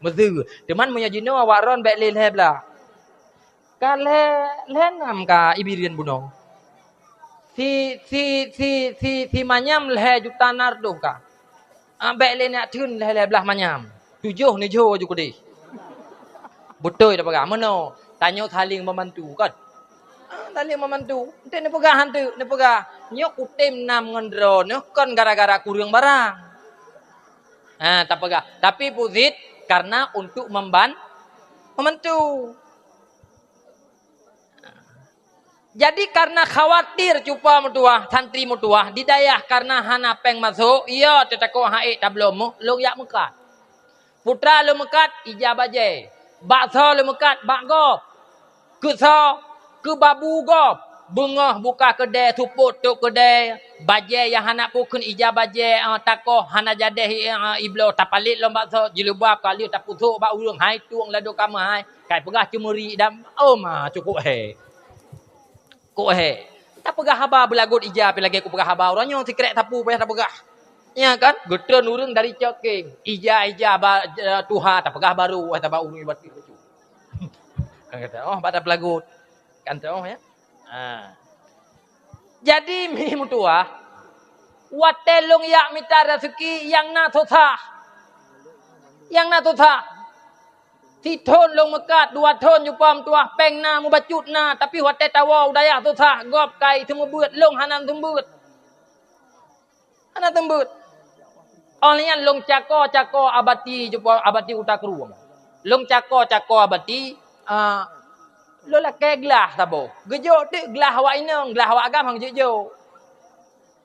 Meuseu. Teuma meunyoe jinoe awak ron bèk lé lhèe blaih. Ka lhèe, lhèe nam ka i Bireuen bunoe. Si, si, si, si, si manyam lhèe juta nardoh ka. Ah, bèk lé neujak theun lhèe-lhèe blaih manyam. Tujoh neujok ju keudeh. Beutôi tapeugah meunoe, tanyoe saléng membantu, kan? Ah, saléng membantu. Enteuk neupeugah, enteuk neupeugah. Nyoe kutem nam ngon droeneuh kon gara-gara kureueng barang. Ah, tapeugah. Tapi puzit karena untuk memban-, membantu. Jadi karena khawatir cupa meutuah, santri meutuah di dayah karena hana péng masôk, iya teutakot ha'ék tabloe meuh, lôn jak meukat. Putra lôn meukat, ija bajèe. Baksoe lôn meukat, bak gob. Keusoe, keu babu gob. Beungoh buka keudè, seupôt tôp keudè, bajèe nyang hana peue kheun ija bajèe, eh, takoh hana jadèh, eh, ibloe tapalét lom baksoe, jilbab ka lheueh tapeusôk bak ureueng, hai tueng ladôm kamoe hai. Kai peugah ceumeuri dan, oh ma, cukôp hèe. Kok hèe. Tapeugah haba beulagot ija pih lagèe kupeugah haba uroe nyoe sikrek sapeue payah tapeugah. Nya kan? Geutreun ureueng dari Cot King. Ija-ija ba, eh, tuha tapeugah barô, eh, taba ureueng bacut-bacut. Kan kata, oh, bak tapeulagot. Kan tu, oh, ya. Ha. Jadi, mi meutuah, watèe lôn jak mita raseuki nyang na susah. Nyang na susah. Sithôn lôn meukat, dua thôn cupa meutuah, péng na, mubacut na, tapi watèe tawoe u dayah susah, gob kai seumeubeuet, lôn hana seumeubeuet. Hana seumeubeuet. Óh lheueh nyan lôn cako-cako abati cupa, abati Kuta Krueng. Lôn cako-cako abati, ah, lôn lakèe glah saboh. Geujok teuk glah awak inong, glah awak agam han geujok-jok.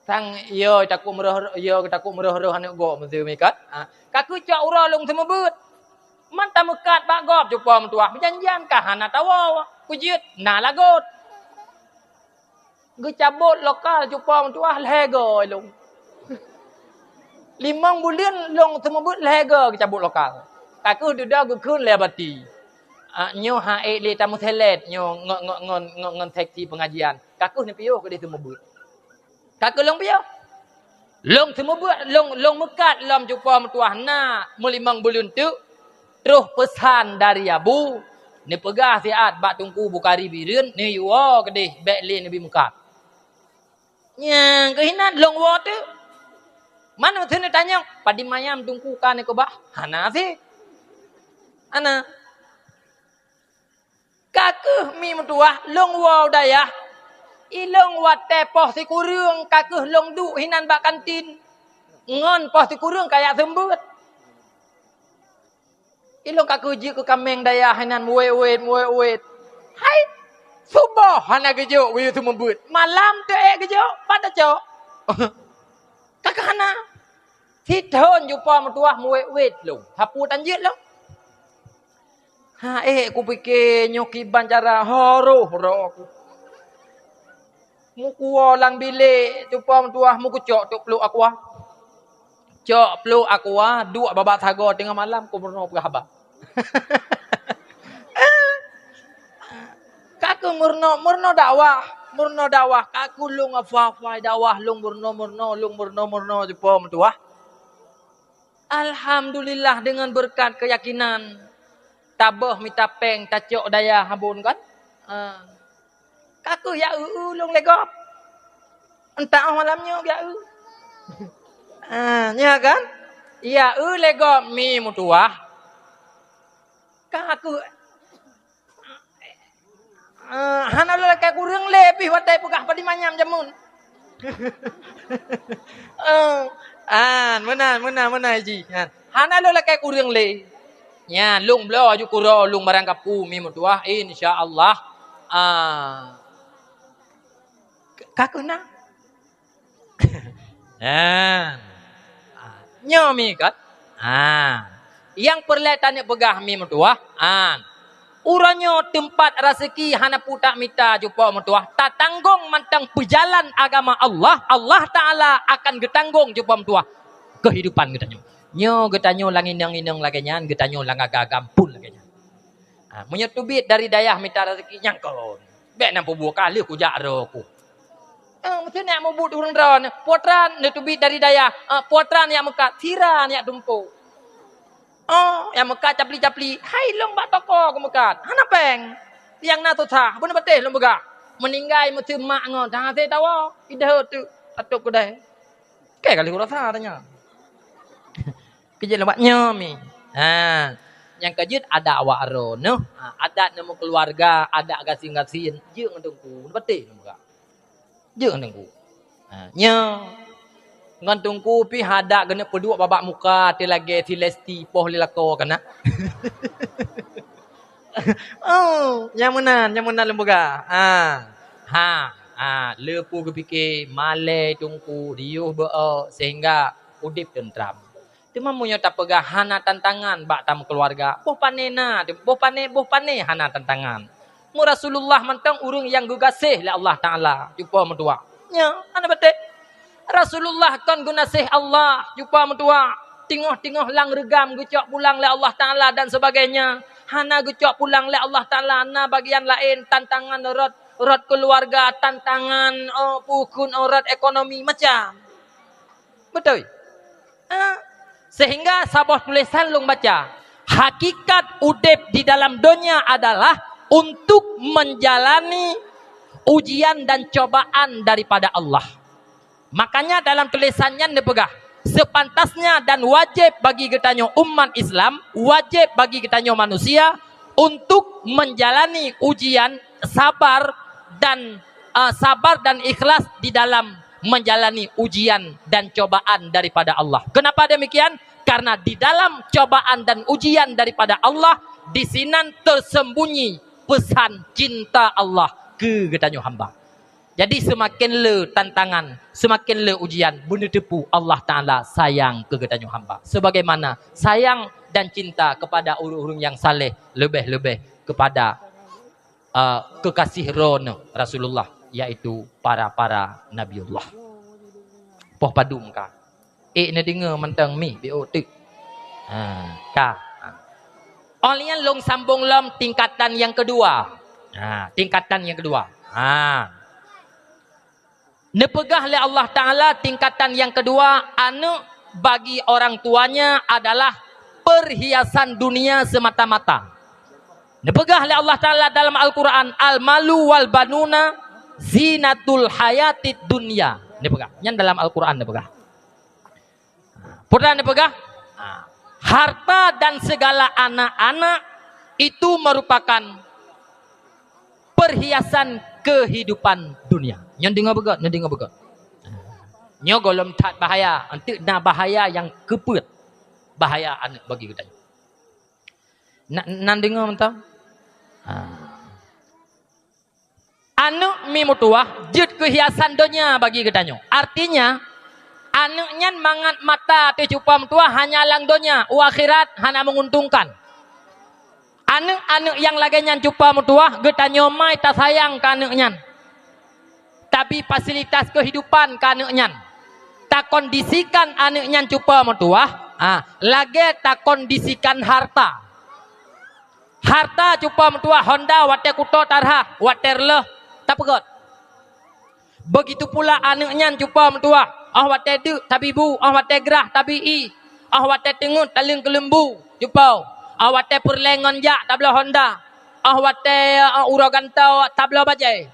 Sang yo takot meurôh, yo takot meurôh-rôh aneuk gob meuseu meukat. Ha, ka keuh cok uroe lôn seumeubeuet. Man tameukat bak gob cupa meutuah, beujanjian ka hana tawoe. Kujeuet na lagot. Geucabot lokal cupa meutuah lhèe goe lôn. Limong buleuen lôn seumeubeuet lhèe goe geucabot lokal. Ka keuh dudoe geukheun lé abati. Ah, nyoe ha'ék lé tameuselet nyoe ngon, ngon, ngon, ngon, ngon seksi pengajian. Ka keuh neupiôh keudeh seumeubeuet. Ka keuh lôn piôh. Lôn seumeubeuet, lôn, lôn meukat lom cupa meutuah na meulimong buleuen teuk, troh peusan dari Abu, neupeugah siat bak Teungku Bukhari Bireuen, neuyue keudeh bèk lé neubi meukat. Nyang keuh inan lôn woe teuk. Man meuteun tanyong, "Padum ayam Teungku ka neukeubah?" Hana sit. Hana. Ka keuh mi meutuwah, lôn woe u dayah. Ilôn watée poh sikureueng ka keuh lôn duek hinan bak kantin. Ngon poh sikureueng ka jak seumeubeuet. Ilôn ka keuh jeuet keu kaméng dayah hinan meuwét-wét, meuwét-wét. Hai, suboh hana geujok geuyue seumeubeuet. Malam teuk ék geujok, pat tacok. Ka keuh hana. Sithon jupo meutuwah meuwét-wét lôn. Sapeue tan jeuet lôn. Ha, ék kupike nyoe kiban cara, ha, roh, roh ku. Meukuwoe lam bilék, jupo meutuwah meukucok tok pluek aqua. Cok pluek aqua, duek babah sagoe teungoh malam, ku meurunoe peugah haba. Ka keuh meurunoe, meurunoe dakwah, meurunoe dakwah, ka keuh lôn hafai-hafai dakwah, lôn meurunoe-meurunoe, lôn meurunoe-meurunoe jupo meutuwah. Alhamdulillah, deungon beureukat keuyakinan, taböh mita péng, tacok dayah abon kan? Ha. Ka keuh jak eu-eu lôn lé gob. Entah malam nyoe jak eu. Ha, nya kan? Jak eu lé gob mi meutuwah. Ka keuh Eh, hana lôn lakée kureueng lé pih watée peugah padum ayam jameun. Eh, an, meunan, meunan, meunan jih. An, hana lôn lakée kureueng lé. Nyan, lôn bloe aju kuro, lôn barang kapu mi meutuwah, insya Allah. Ah. Ka keuh na. Nah. Ah, nyoe mi kan? Ah. Nyang peureulée taneuk peugah mi meutuwah, ah. Uroe nyoe teumpat raseuki hana putak mita jupo meutuwah, tatanggong mantong peujalan agama Allah, Allah Taala akan geutanggong jupo meutuwah keuhidupan geutanyoe. Nyoe geutanyoe lam inong-inong lagée nyan, geutanyoe lam agam-agam pun lagée nyan. Ha, meunyoe teubiet dari dayah mita raseuki nyang kon, bék na peubuka lheueh kujak roh ku. Eh, meusti nak mubuet ureuëng droe nyoe. Potran neuteubiet dari dayah, eh, potran nyang meukat, sira nyang tumpôk. Oh, nyang meukat capli-capli, hai lôn bak toko keumeukat, hana péng. Nyang na susah, beuna patéh lôn peugah. Meuninggai meusti mak ngon, dah hase tawa, ideh tu, atop keudai. Keu ka lheueh rasa tanya. Keujeuet lom bak nyoe mi. Ha, nyang keujeuet adat awak droeneuh, ha, adat neumeukeuluwarga, adat gasien-gasien, jeuet ngon teungku, neupatéh ngon muka. Jeuet ngon teungku. Ha, nyoe ngon teungku pih adat geuneuk peuduek babah muka teuh lagée si Lesti poh lé lakoe kana. Oh, nyang meunan, nyang meunan lôn peugah. Ha. Ha, ha, le peue geupike, malée teungku, riôh beu-o, sehingga udeb teuntram. Teuma meunyoe tapeugah hana tantangan bak tameukeuluwarga, boh pané na, boh pané, boh pané hana tantangan. Meu Rasulullah mantong ureuëng nyang geugaséh lé Allah Taala, cupo meutuwah. Nyoe, hana beutôi. Rasulullah kon geunaséh Allah, cupo meutuwah. Teungoh-teungoh lam reugam geucok pulang lé Allah Taala dan sebagainya. Hana geucok pulang lé Allah Taala, na bagian laén, tantangan rot, rot keuluwarga, tantangan, oh, pukon, oh, rot ekonomi, macam. Beutôi? Ha? Sehingga saboh tulésan lôn baca, hakikat udeb di dalam donya adalah untuk menjalani ujian dan cobaan daripada Allah. Makanya dalam tulésan nyan neupeugah, sepantasnya dan wajéb bagi geutanyoe umat Islam, wajéb bagi geutanyoe manusia untuk menjalani ujian, sabar dan, eh, sabar dan ikhlas di dalam menjalani ujian dan cobaan daripada Allah. Kenapa demikian? Karena di dalam cobaan dan ujian daripada Allah, di sinan tersembunyi pesan cinta Allah keu geutanyoe hamba. Jadi, seumaken le tantangan, seumaken le ujian, beuneuteupeue Allah Taala sayang keu geutanyoe hamba. Sebagaimana sayang dan cinta kepada ureuëng-ureuëng nyang saleh, leubeh-leubeh kepada, eh, kekasih Droeneueh Rasulullah, yaitu para-para Nabiullah. Poh padum ka. Ék neudeungoe mantong mi, B O T. Ha, ka. Ha. Óh lheueh nyan lôn sambong lom tingkatan nyang keudua. Ha, tingkatan nyang keudua. Ha. Neupeugah lé Allah Taala tingkatan nyang keudua, aneuk bagi orang tuanya adalah perhiasan dunia semata-mata. Neupeugah lé Allah Taala dalam Al-Quran, "Al-malu wal banuna zinatul hayatid dunya." Neupeugah. Nyan dalam Al-Quran neupeugah. Peue neupeugah? Ha. Harta dan segala anak-anak itu merupakan perhiasan kehidupan dunia. Nyan deungoe beugét, nyan deungoe beugét. Nyoe gohlom that bahaya, eunteuk na bahaya nyang keupeuet. Bahaya aneuk bagi geutanyoe. Na, nan deungoe mantong? Ha. Aneuk mi meutuwah jeuet keu hiasan donya bagi geutanyoe. Artinya, aneuk nyan mangat mata teuh cupa meutuwah hanya lam donya, u akhirat hana menguntungkan. Aneuk-aneuk nyang lagée nyan cupa meutuwah, geutanyoe mai tasayang keu aneuk nyan. Tabi fasilitas kehidupan keu aneuk nyan. Takondisikan aneuk nyan cupa meutuwah, ha, lagée takondisikan harta. Harta cupa meutuwah, honda watée kuto tarhah, watée reuloh tapeugét. Begitu pula aneuk nyan cupa meutuwah, óh watée deuk tabi bu, óh watée grah tabi ié, óh watée teungeut taleueng keuleumbu cupa, óh watée peureulée ngon jak tabloe honda, óh watée, eh, uroe gantoe tabloe bajée.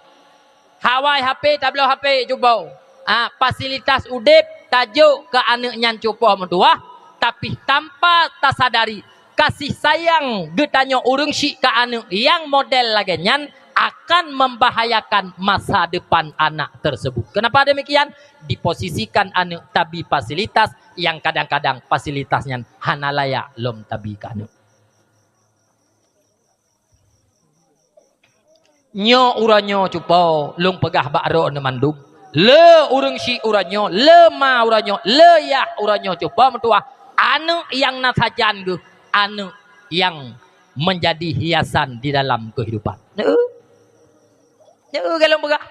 Hawai H P tabloe H P cupa. Ah, fasilitas udeb tajok keu aneuk nyan cupa meutuwah, tapi tanpa tasadari, kasih sayang geutanyoe ureuëng syiek keu aneuk nyang model lagée nyan akan membahayakan masa depan anak tersebut. Kenapa demikian? Diposisikan aneuk tabi fasilitas nyang kadang-kadang fasilitas nyan hana layak lom tabi keu aneuk. Nyoe uroe nyoe cupa lôn peugah bak droeneuh mandum. Le ureuëng syiek uroe nyoe, le ma uroe nyoe, le yah uroe nyoe cupa meutuwah, aneuk nyang na sajan geuh, aneuk nyang menjadi hiasan di dalam kehidupan. Neu? Neu galom peugah.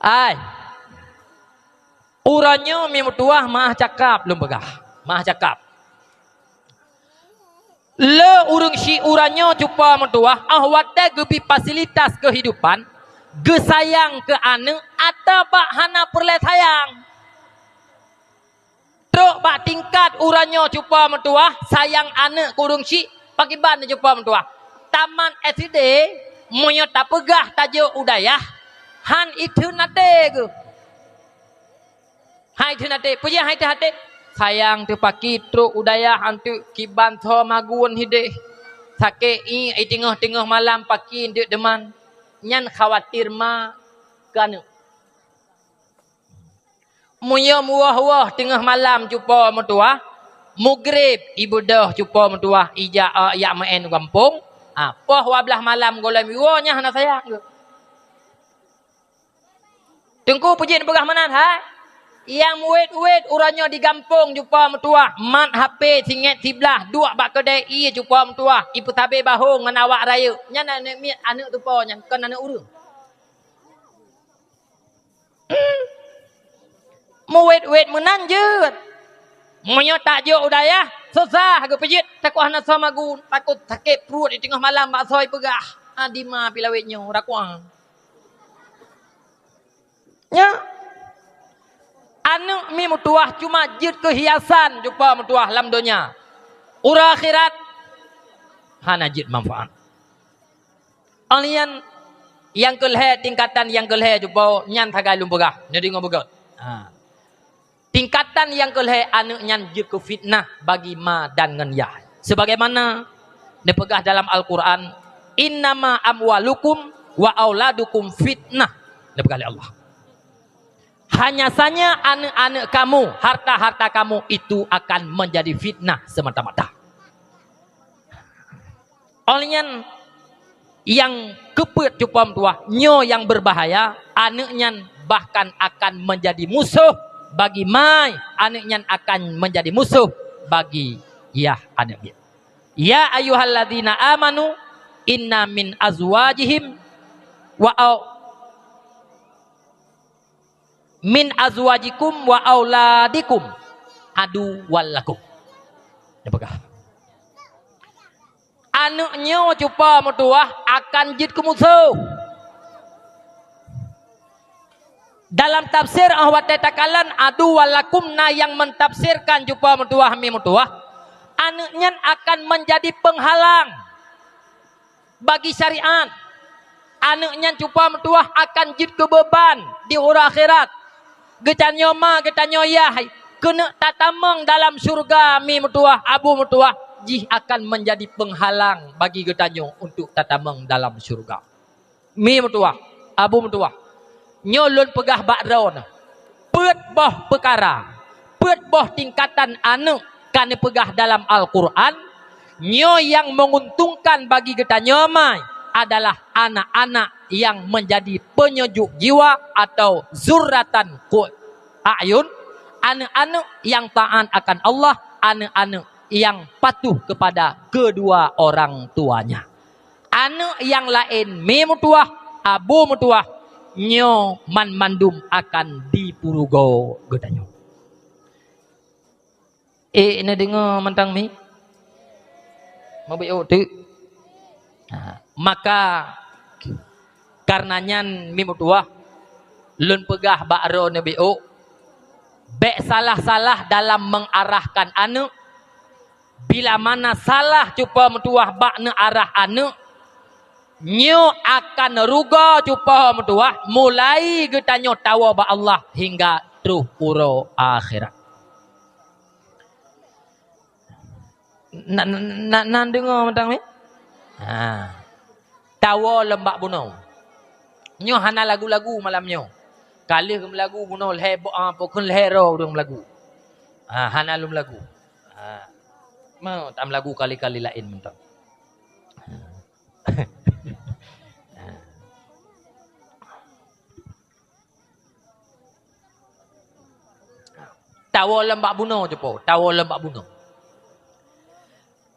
Ai. Uroe nyoe mi meutuwah maah cakap lôn peugah. Maah cakap. Le ureuëng syiek uroe nyoe cupa meutuwah, óh watée geubri fasilitas kehidupan, geusayang keu aneuk atawa bak hana peureulée sayang. Trok bak tingkat uroe nyoe cupa meutuwah, sayang aneuk keu ureuëng syiek, pakiban cupa meutuwah. Tamat S D, meunyoe tapeugah tajok u dayah, han itheun até geuh. Hai teuh até, peue jih hai teuh até? Sayang teuh pakri trok u dayah anteuk kiban soe magun hideh. Sakét ié, i teungoh-teungoh malam pakri anteuk deuman. Nyan khawatir ma keu aneuk. Meunyoe meuwoh-woh teungoh malam cupa meutuwah, mugreb ibeudôh cupa meutuwah ijak, eh, ijak meu'en u gampông, ah, poh dua blaih malam gohlom iwoe nyan hana sayang geuh. Teungku peujeuet peugah meunan, hai? Nyang muet-uet uroe nyoe di gampông cupa meutuwah, mat H P singét siblaih, duek bak keudè ié cupa meutuwah, ipeusabe bahong ngon awak rayeuk. Nyan aneuk miet, aneuk tupo nyan, kon aneuk ureuëng. Muet-uet meunan jeuet. Meunyoe tajok u dayah, susah geupeujeuet, takot hana soe magun, takot sakét pruet di teungoh malam bak soe peugah, "Adi ma pi lawét nyoe, rakuang." Nyan. Aneuk mi meutuwah cuma jeuet keu hiasan cupa meutuwah lam donya. Uroe akhirat hana jeuet manfaat. Alien nyang keulhèe, tingkatan nyang keulhèe cupa nyan sagai lôn peugah, nyoe deungoe beugét. Ha. Tingkatan nyang keulhèe aneuk nyan jeuet keu fitnah bagi ma dan ngon yah. Sebagaimana neupeugah dalam Al-Quran, "Innama amwalukum wa auladukum fitnah." Neupeugah lé Allah. Hanya saja aneuk-aneuk kamu, harta-harta kamu itu akan menjadi fitnah semata-mata. Óh lheueh nyan, nyang keupeuet cupa meutuwah, nyoe nyang beubahaya, aneuk nyan bahkan akan menjadi musoh bagi mai, aneuk nyan akan menjadi musoh bagi yah aneuk nyan. Ya ayyuhalladzina amanu, inna min azwajihim wa au-, min azwajikum wa auladikum aduwwal lakum. Neupeugah. Aneuk nyoe cupa meutuwah akan jeuet keu musoh. Dalam tafsir óh watèe takalon aduwwal lakum na nyang meutafsirkan cupa meutuwah mi meutuwah, aneuk nyan akan menjadi penghalang bagi syariat, Aneuk nyan cupa meutuwah akan jeuet keu beuban di uroe akhirat. Geutanyoe ma, geutanyoe yah, keuneuk tatamong dalam syeuruga mi meutuwah, abu meutuwah, jih akan menjadi penghalang bagi geutanyoe untuk tatamong dalam syeuruga. Mi meutuwah, abu meutuwah, nyoe lôn peugah bak droeneuh, peuet boh peukara, peuet boh tingkatan aneuk ka neupeugah dalam Al-Quran, nyoe nyang menguntungkan bagi geutanyoe mai adalah anak-anak nyang menjadi peunyejuk jiwa atau zurratan qu-, a'yun, aneuk-aneuk nyang taat akan Allah, aneuk-aneuk nyang patuh kepada kedua orang tuanya. Aneuk nyang laén, mi meutuwah, abu meutuwah, nyoe man mandum akan dipeurugoe geutanyoe. Eh, neudeungoe mantong mi? Meubiôk teuk. Ha, maka kareuna nyan mi meutuwah, lôn peugah bak droeneuh biôk, bék salah-salah dalam mengarahkan aneuk. Bila mana salah cupa meutuwah bak neuarah aneuk, nyoe akan rugoe cupa meutuwah mulai geutanyoe tawoe bak Allah hingga troh uroe akhirat. Na, na, na, na deungoe mantong mi? Ha. Tawoe lom bak bunoe. Nyoe hana lagu-lagu malam nyoe. Ka lheueh meulagu bunoe lhèe bo-, ah, pokon lhèe droe ureueng meulagu. Ha, hana lom lagu. Ha. Meu, tameulagu kali-kali laén mantong. Ha. Ha. Tawoe lom bak bunoe cupa, tawoe lom bak bunoe.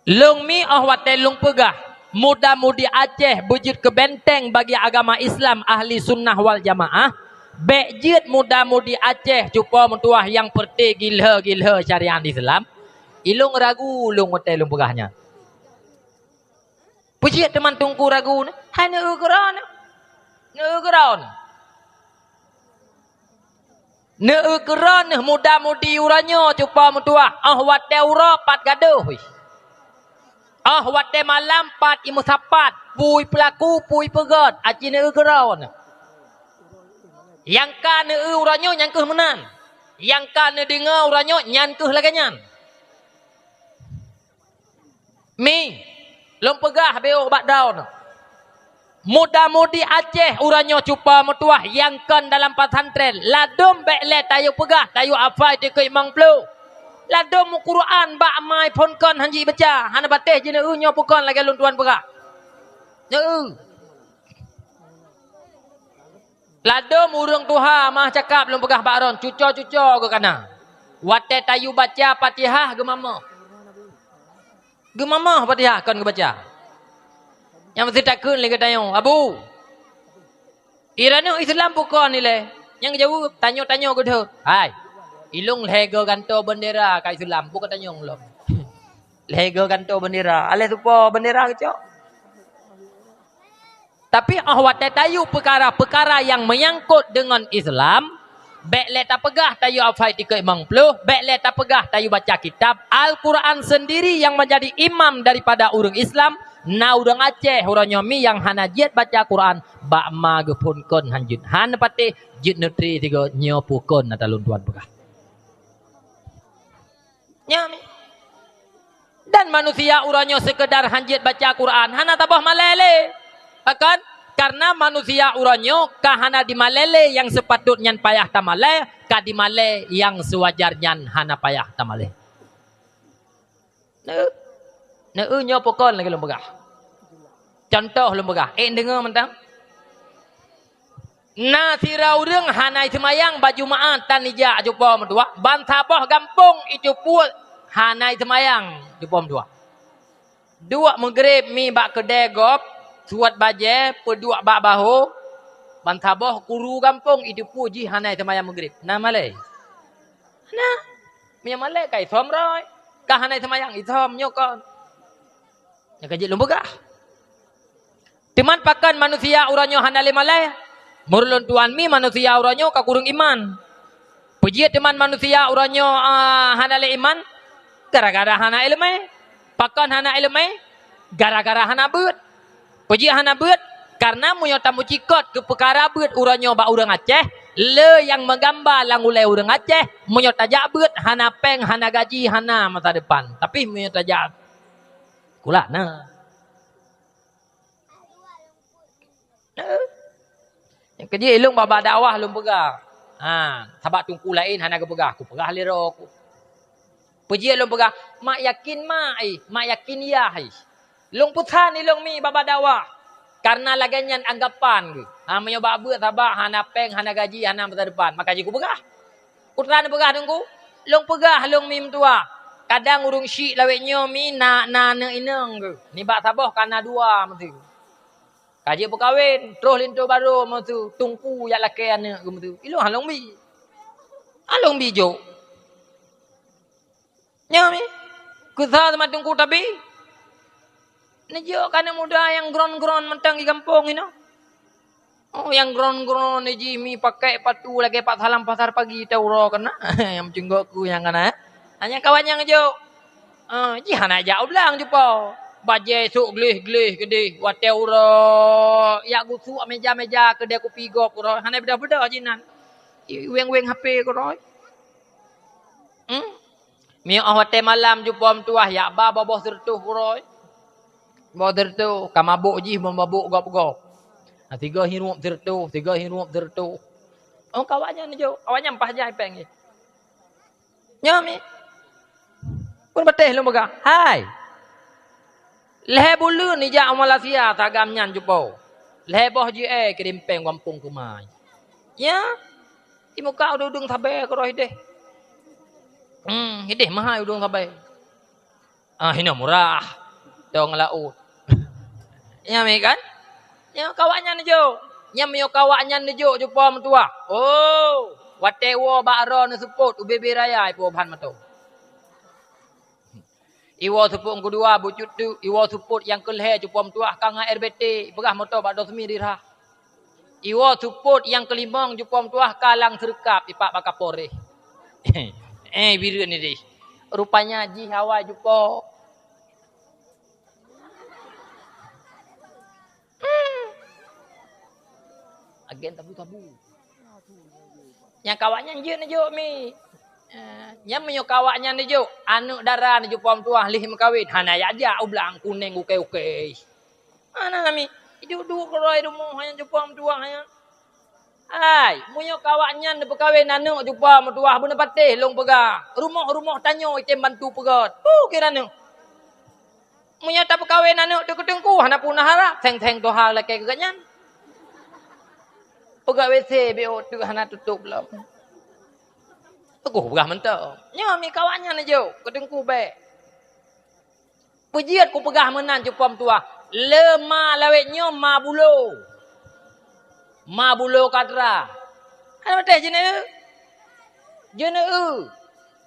Lôn mi 'oh watèe lôn peugah, muda-mudi Aceh beujeuet keu benteng bagi agama Islam ahli sunnah wal jamaah, bék jeuet muda-mudi Aceh cupa meutuwah nyang peureuté gilhô-gilhô syariat Islam. Ilôn ragu lôn watèe lôn peugah nyan. Peue jeuet teuma teungku ragu nyoe? Hai neueu keudroe nyoe. Neueu keudroe nyoe. Neueu keudroe nyoe muda-mudi uroe nyoe cupa meutuwah, 'oh watèe uroe pat gadôh. 'Oh watèe malam pat imeusapat, peue peulaku, peue peugöt, aci neueu keudroe nyoe. Nyang ka neueu uroe nyoe nyan kheueh meunan. Nyang ka neudeungoe uroe nyoe nyan kheueh lagèe nyan. Mi, lôn peugah beu bak droeneuh. Muda-mudi Aceh uroe nyoe cupa meutuwah nyang kon dalam pesantren, ladôm bék lé tayue peugah tayue hafai tikeuh limong ploh. Ladôm Quran bak ma phôn kon han jibaca, hana patéh jineueu nyoe peue kon lagèe lôn tuan peugah. Neueu. Ladôm ureueng tuha mah cakap lôn peugah bak droen, cuco-cuco geuh kana. Watèe tayue baca Fatihah geumamoh. Geumamoh Fatihah kon geubaca. Nyang meusti takheun lé geutanyoe, "Abu, i droeneuh Islam peue kon ilèe?" Nyang geujaweueb, tanyoe-tanyoe geuh, "Hai, ilôn lhèe go gantoe beundera ka Islam, peue ka tanyong lom?" Lhèe go gantoe beundera, aléh tupo beundera geucok. Tapi 'oh watèe tayue peukara-peukara nyang meunyangkot deungon Islam, bék lé tapeugah tayue hafai tikeuh limong ploh, bék lé tapeugah tayue baca kitab, Al-Quran sendiri yang menjadi imam daripada ureueng Islam, na ureueng Aceh uroe nyoe mi nyang hana jeuet baca Quran, bak ma geuphôn kon han jeuet, hana patéh jeuet neutri sigoe nyoe peue kon ata lôn tuan peugah. Nyan. Dan manusia uroe nyoe seukeudar han jeuet baca Quran, hana taboh malèe lé. Pakon? Karena manusia uroe nyoe ka hana jimalèe lé nyang seupatôt nyan payah tamalèe, ka jimalèe nyang seuwajar nyan hana payah tamalèe. Neueu, neueu nyoe peue kon lagèe lôn peugah. Cuntoh lôn peugah, ék deungoe mantong. Na sidroe ureueng hana seumayang bak Jumaat tan ijak cupo meutuwah, ban saboh gampông iteupeue hana seumayang cupo meutuwah. Duek meugreb mi bak keudè gob, suet bajèe, peuduek bak bahô, ban saboh guru gampông iteupeue jih hana seumayang meugreb. Na malèe? Na. Meunyoe malèe ka isom rhoi, ka hana seumayang isom nyoe kon. Nyang ka jeuet lôn peugah. Teuma pakon manusia uroe nyoe hana lé malèe? Meureulonteuan mi manusia uroe nyoe ka kureueng iman. Peue jeuet teuma manusia uroe nyoe, ah, hana lé iman? Gara-gara hana iéleumé. Pakon hana iéleumé? Gara-gara hana beuet. Peue jeuet hana beuet? Karena meunyoe tameucikot keu peukara beuet uroe nyoe bak ureuëng Aceh, le nyang meugamba lam ulée ureuëng Aceh, meunyoe tajak beuet hana péng, hana gaji, hana masa depan. Tapi meunyoe tajak kulak na. Nyang keujih ilong bak dakwah lôn peugah. Ha, sabab teungku laén hana geupeugah, kupeugah lé droe ku. Peujeuet lôn peugah, mak yakin mak ai, mak yakin yah ai. Lôn peusan ilong mi bak dakwah. Karena lagée nyan anggapan geuh. Ha, meunyoe bak beuet sabab hana péng, hana gaji, hana masa depan, maka jih kupeugah. Peue teuma neupeugah teungku? Lôn peugah lôn mi meutuah. Kadang ureuëng syiek lawét nyoe mi na, na aneuëk inong geuh. Nibak saboh ka na dua meuteue. Ka jeuet peukawen, troh linto barô meuteue, teungku jak lakée aneuëk geuh meuteue. Ilong han lôn bi. Han lôn bi jok. Nyoe mi, keu sa teuma teungku tabi. Neujok keu aneuëk muda nyang gron-gron mantong di gampông inoe. Oh, nyang gron-gron jih mi pakai patu lagée pat salam pasar pagi teuh uroe keunan. Nyang meucunggok ku nyang kana, eh? Hanya kawan nyang jok. Ah, jih hana jak u blang cupo. Bajée sok gleh-gleh keudeh watée uroe. Yak gusuk meja-meja keudeh kupi gob uroe. Hana beudôh-beudôh jinan. Weng-weng H P keudroe. Hmm? Miyueb watée malam jumpa meutuah, yak ba boh-boh sireutôh uroe. Boh sireutôh, ka mabôk jih, mabôk gob-gob. Nah, tiga hirup sireutôh, tiga hirup sireutôh. Oh, ka awaknyan neujok, awaknyan paih jai péng jih. Nyoe mi. Pun patéh lôn peugah, hai. Lhée buleuen ijak u Malaysia tagam nyan jumpa. Lhée boh jih éh kirim péng gampông keumai. Ya. Di muka udeueng sabé keudroe hideh. Hmm, hideh meuhai udeueng sabé. Ah, hinoe murah. Dong laôt. Nyan mi kan? Nyoe kawak nyan neujok. Nyan meunyoe kawak nyan neujok jumpa meutuah. Oh, watée woe bak droe neuseupôt ubé-bé raya ipo ban meuto. Iwoe seupôt nyang keudua bucut teuk, iwoe seupôt nyang keulhée jumpa meutuah ka ngon R B T, peugah moto bak Dosmi dirhah. Iwoe seupôt nyang keulimong jumpa meutuah ka lam seureukab ipak bak Kapolres. Eh, bireuen ni deh. Rupanya jih awai jumpa. Hmm. Agen tabu-tabu. Nyang kawak nyan jeuet neujok mi. Eh, nyan meunyoe kawak nyan neujok, aneuëk dara neujok pom tuah lih meukawen, hana jak-jak u blang kuneng ukée-ukée. Hana mi, iduek-duek keudroe rumoh nyan jok pom tuah nyan. Hai, meunyoe kawak nyan neupeukawen aneuëk jok pom tuah beuneupatéh lôn peugah. Rumoh-rumoh tanyoe item bantu peugét. Peue kira aneuëk? Meunyoe tapeukawen aneuëk teuh keu teungku, hana peue na harap, seng-seng tuha lakée keu gobnyan. Peugah W C B O teuk hana tutôp lom. Teungoh peugah mantong. Nyoe mi kawak nyan neujok keu teungku bék. Peujeuet kupeugah meunan cupom tuah, le ma lawét nyoe ma bulo. Ma bulo katra. Hana patéh jeuneue. Jeuneue.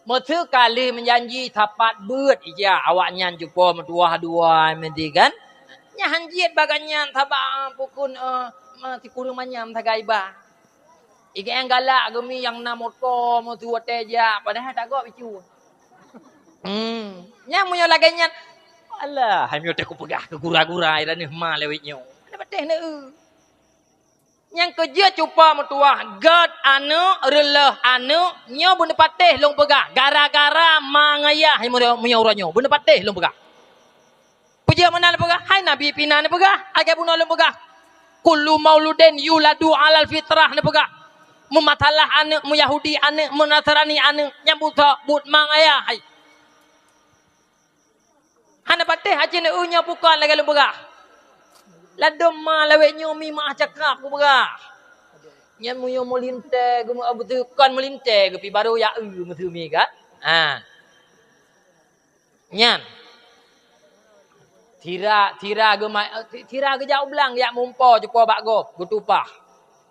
Meuseu ka lheueh meujanji sapat beuet ija awaknyan cupo meutuah dua meuti kan? Nyan han jeuet bagai nyan sabab pukon, eh, ma sikureueng manyam sagai ba. Iga nyang galak geumi nyang na moto meuseu watée jak padahai tak gob icu. Hmm. Nyan meunyoe lagée nyan, alah, hai meunyoe teuh kupeugah keu gura-gura i raneuk ma lawét nyoe. Hana patéh neue. Nyang keujeuet cupa meutuah, gét aneuëk, reuloh aneuëk, nyoe beuneupatéh lôn peugah, gara-gara ma ngayah meunyoe uroe nyoe, beuneupatéh lôn peugah. Peujeuet meunan lôn peugah, hai Nabi pih na neupeugah, lagée bunoe lôn peugah, "Kullu mauludin yuladu alal fitrah," neupeugah. Meumasalah aneuëk, meuyahudi aneuëk, meunasrani aneuëk, nyang buta buet ma ngayah hai. Hana patéh aci neu nyoe bukon lagée lôn peugah. Ladom ma lawét nyoe mi ma cakap kupeugah. Nyan meunyoe meulintée geumeubeuteue kon meulintée geupi barô ya eu meuseu mi kan? Ha. Nyan. Sira, sira geuma-, sira geujak u blang yak mumpo cupo bak gob, geutupah.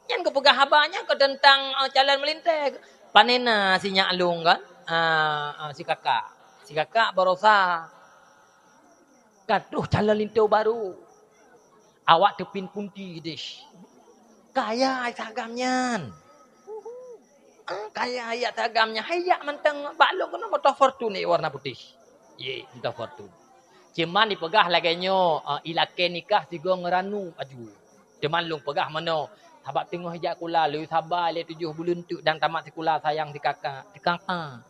Nyan geupeugah haba nyan keu teuntang, eh, calon meulintée. Panena si nyak lôn kan? Ah, ah, si kakak. Si kakak barosa. Ka troh calon linto barô. Awak teupin punti deh. Kaya ai sagam nyan. Ah, kaya ai sagam nyan. Hai yak mantong bak lôn keunoe moto Fortuner warna putih. Ye, moto Fortuner. Cuman dipeugah lagée nyoe, ah, ilakée nikah sigoe ngeuranu aju. Teuma lôn peugah meunoe, sabab teungoh jak sikula, lôn saba lé tujoh buleuen teuk dan tamat sikula sayang sikaka. Sikaka.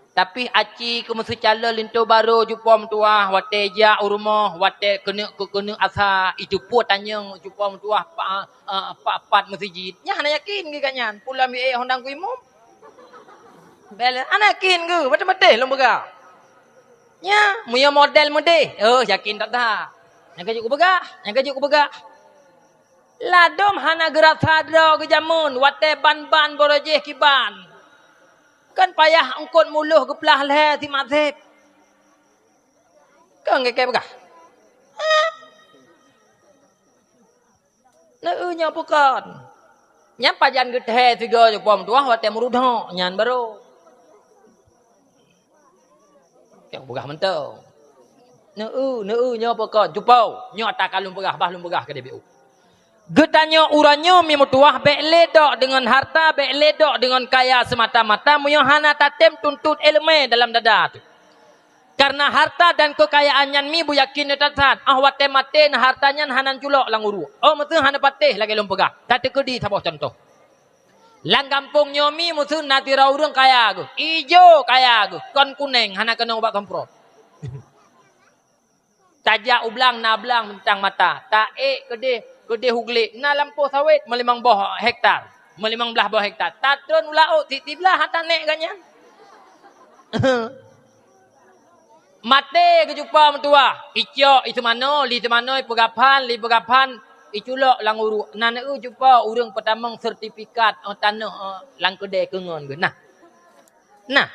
Tapi aci keu meuseucalon linto barô cupo meutuwah, watée jak u rumoh, watée keuneuk keu keuneuk asa, itupeue tanyong cupo meutuwah pa-, eh, pat-pat meuseujid. Nyan hana yakin geuh gobnyan, pulang mié hondang ku imum. Bel, hana yakin geuh, maté-maté lôn peugah. Nya, meunyoe model meudeh, oh, yakin that-that. Nyang ka jeuet kupeugah, nyang ka jeuet kupeugah. Ladôm hana geurasa droe geuh jameun, watée ban-ban barô jih kiban. Kan payah eungkot muloh geuplah lhée simaseb. Kan geukée peugah. Hah? Neu nyoe peue kon? Nyan pajan geuthée sigoe cupo meutuwah watée meurudok nyan barô. Nyang peugah mantong. Neu, neu nyoe peue kon? Cupo, nyoe ata ka lôn peugah, bah lôn peugah keu D B U. Geutanyoe uroe nyoe mi meutuwah bék lé dok deungon harta, bék lé dok deungon kaya seumata-mata meunyoe hana tatem tuntot iéleumé dalam dada teuh. Kareuna harta dan keukayaan nyan mi beuyakin that-that, óh watée maté na harta nyan hana culok lam uruek. Oh, meuseu hana patéh lagée lôn peugah. Tateukeudi saboh cuntoh. Lam gampông nyoe mi meuseu na sidroe ureuëng kaya geuh, ijo kaya geuh, kon kuneng hana keunong ubat semprot. Tajak u blang na blang meuntang mata, taék keudeh, keudeh u glek, na lampôh sawét meulimong boh hektar, meulimong blaih boh hektar. Tatrôn u laôt sit siblaih hana tanék gobnyan. Maté geucupa meutuwah, icok iseumanoe, li seumanoe, ipeugaphan, li peugaphan, iculok lam uruek. Na neu cupa ureuëng peutamong sertifikat, eh, tanoh, eh, lam keudée keu ngon geuh. Nah. Nah.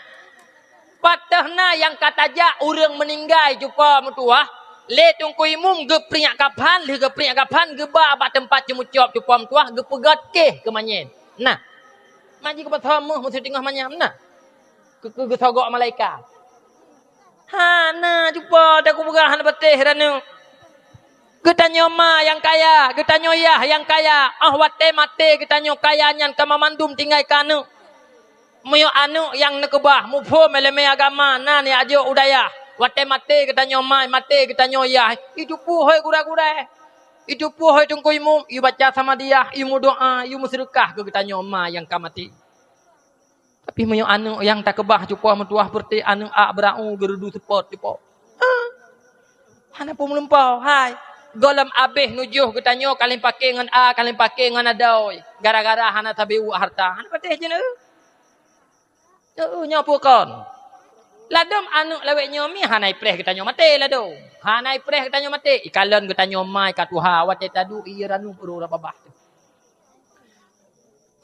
Pat teuh na nyang ka tajak ureuëng meuninggai cupa meutuwah, lé teungku imum geupriek kaphan, lheueh geupriek kaphan geuba bak teumpat ceumeucop cupa meutuwah, geupeugét kéh keu manyét. Nah. Maji keupeue meuh meuseuteungoh manyam na. Keu, keu geusogok malaikat. Hana cupa takupeugah hana patéh ranup. Geutanyoe ma nyang kaya, geutanyoe yah nyang kaya. Óh watée maté geutanyoe kaya nyan ka mamandum tinggai keu aneuëk. Meunyoe aneuëk nyang neukeubah muphom iéleumé agama na neujak jok u dayah, watée maté geutanyoe ma, maté geutanyoe yah, itupeue hôi gurée-gurée. Itupeue hôi teungku imum, ibaca samadiyah, imeudoá, imeuseudeukah keu geutanyoe ma nyang ka maté. Tapi meunyoe aneuëk nyang takeubah cupa meutuwah peureute aneuëk ak beurau geurudu seupôt cupa. Hah? Hana peue meulumpoe, hai. Gohlom abéh nujoh geutanyoe kaleng paké ngon a, kaleng paké ngon adoe. Gara-gara hana sabe uek harta. Hana patéh jeuet neu. Neu nyoe peue kon? Ladôm aneuëk lawét nyoe mi hana ipreh geutanyoe maté ladôm. Hana ipreh geutanyoe maté. Ikalon geutanyoe ma ka tuha watée taduek ié ranup uroe babah teuh.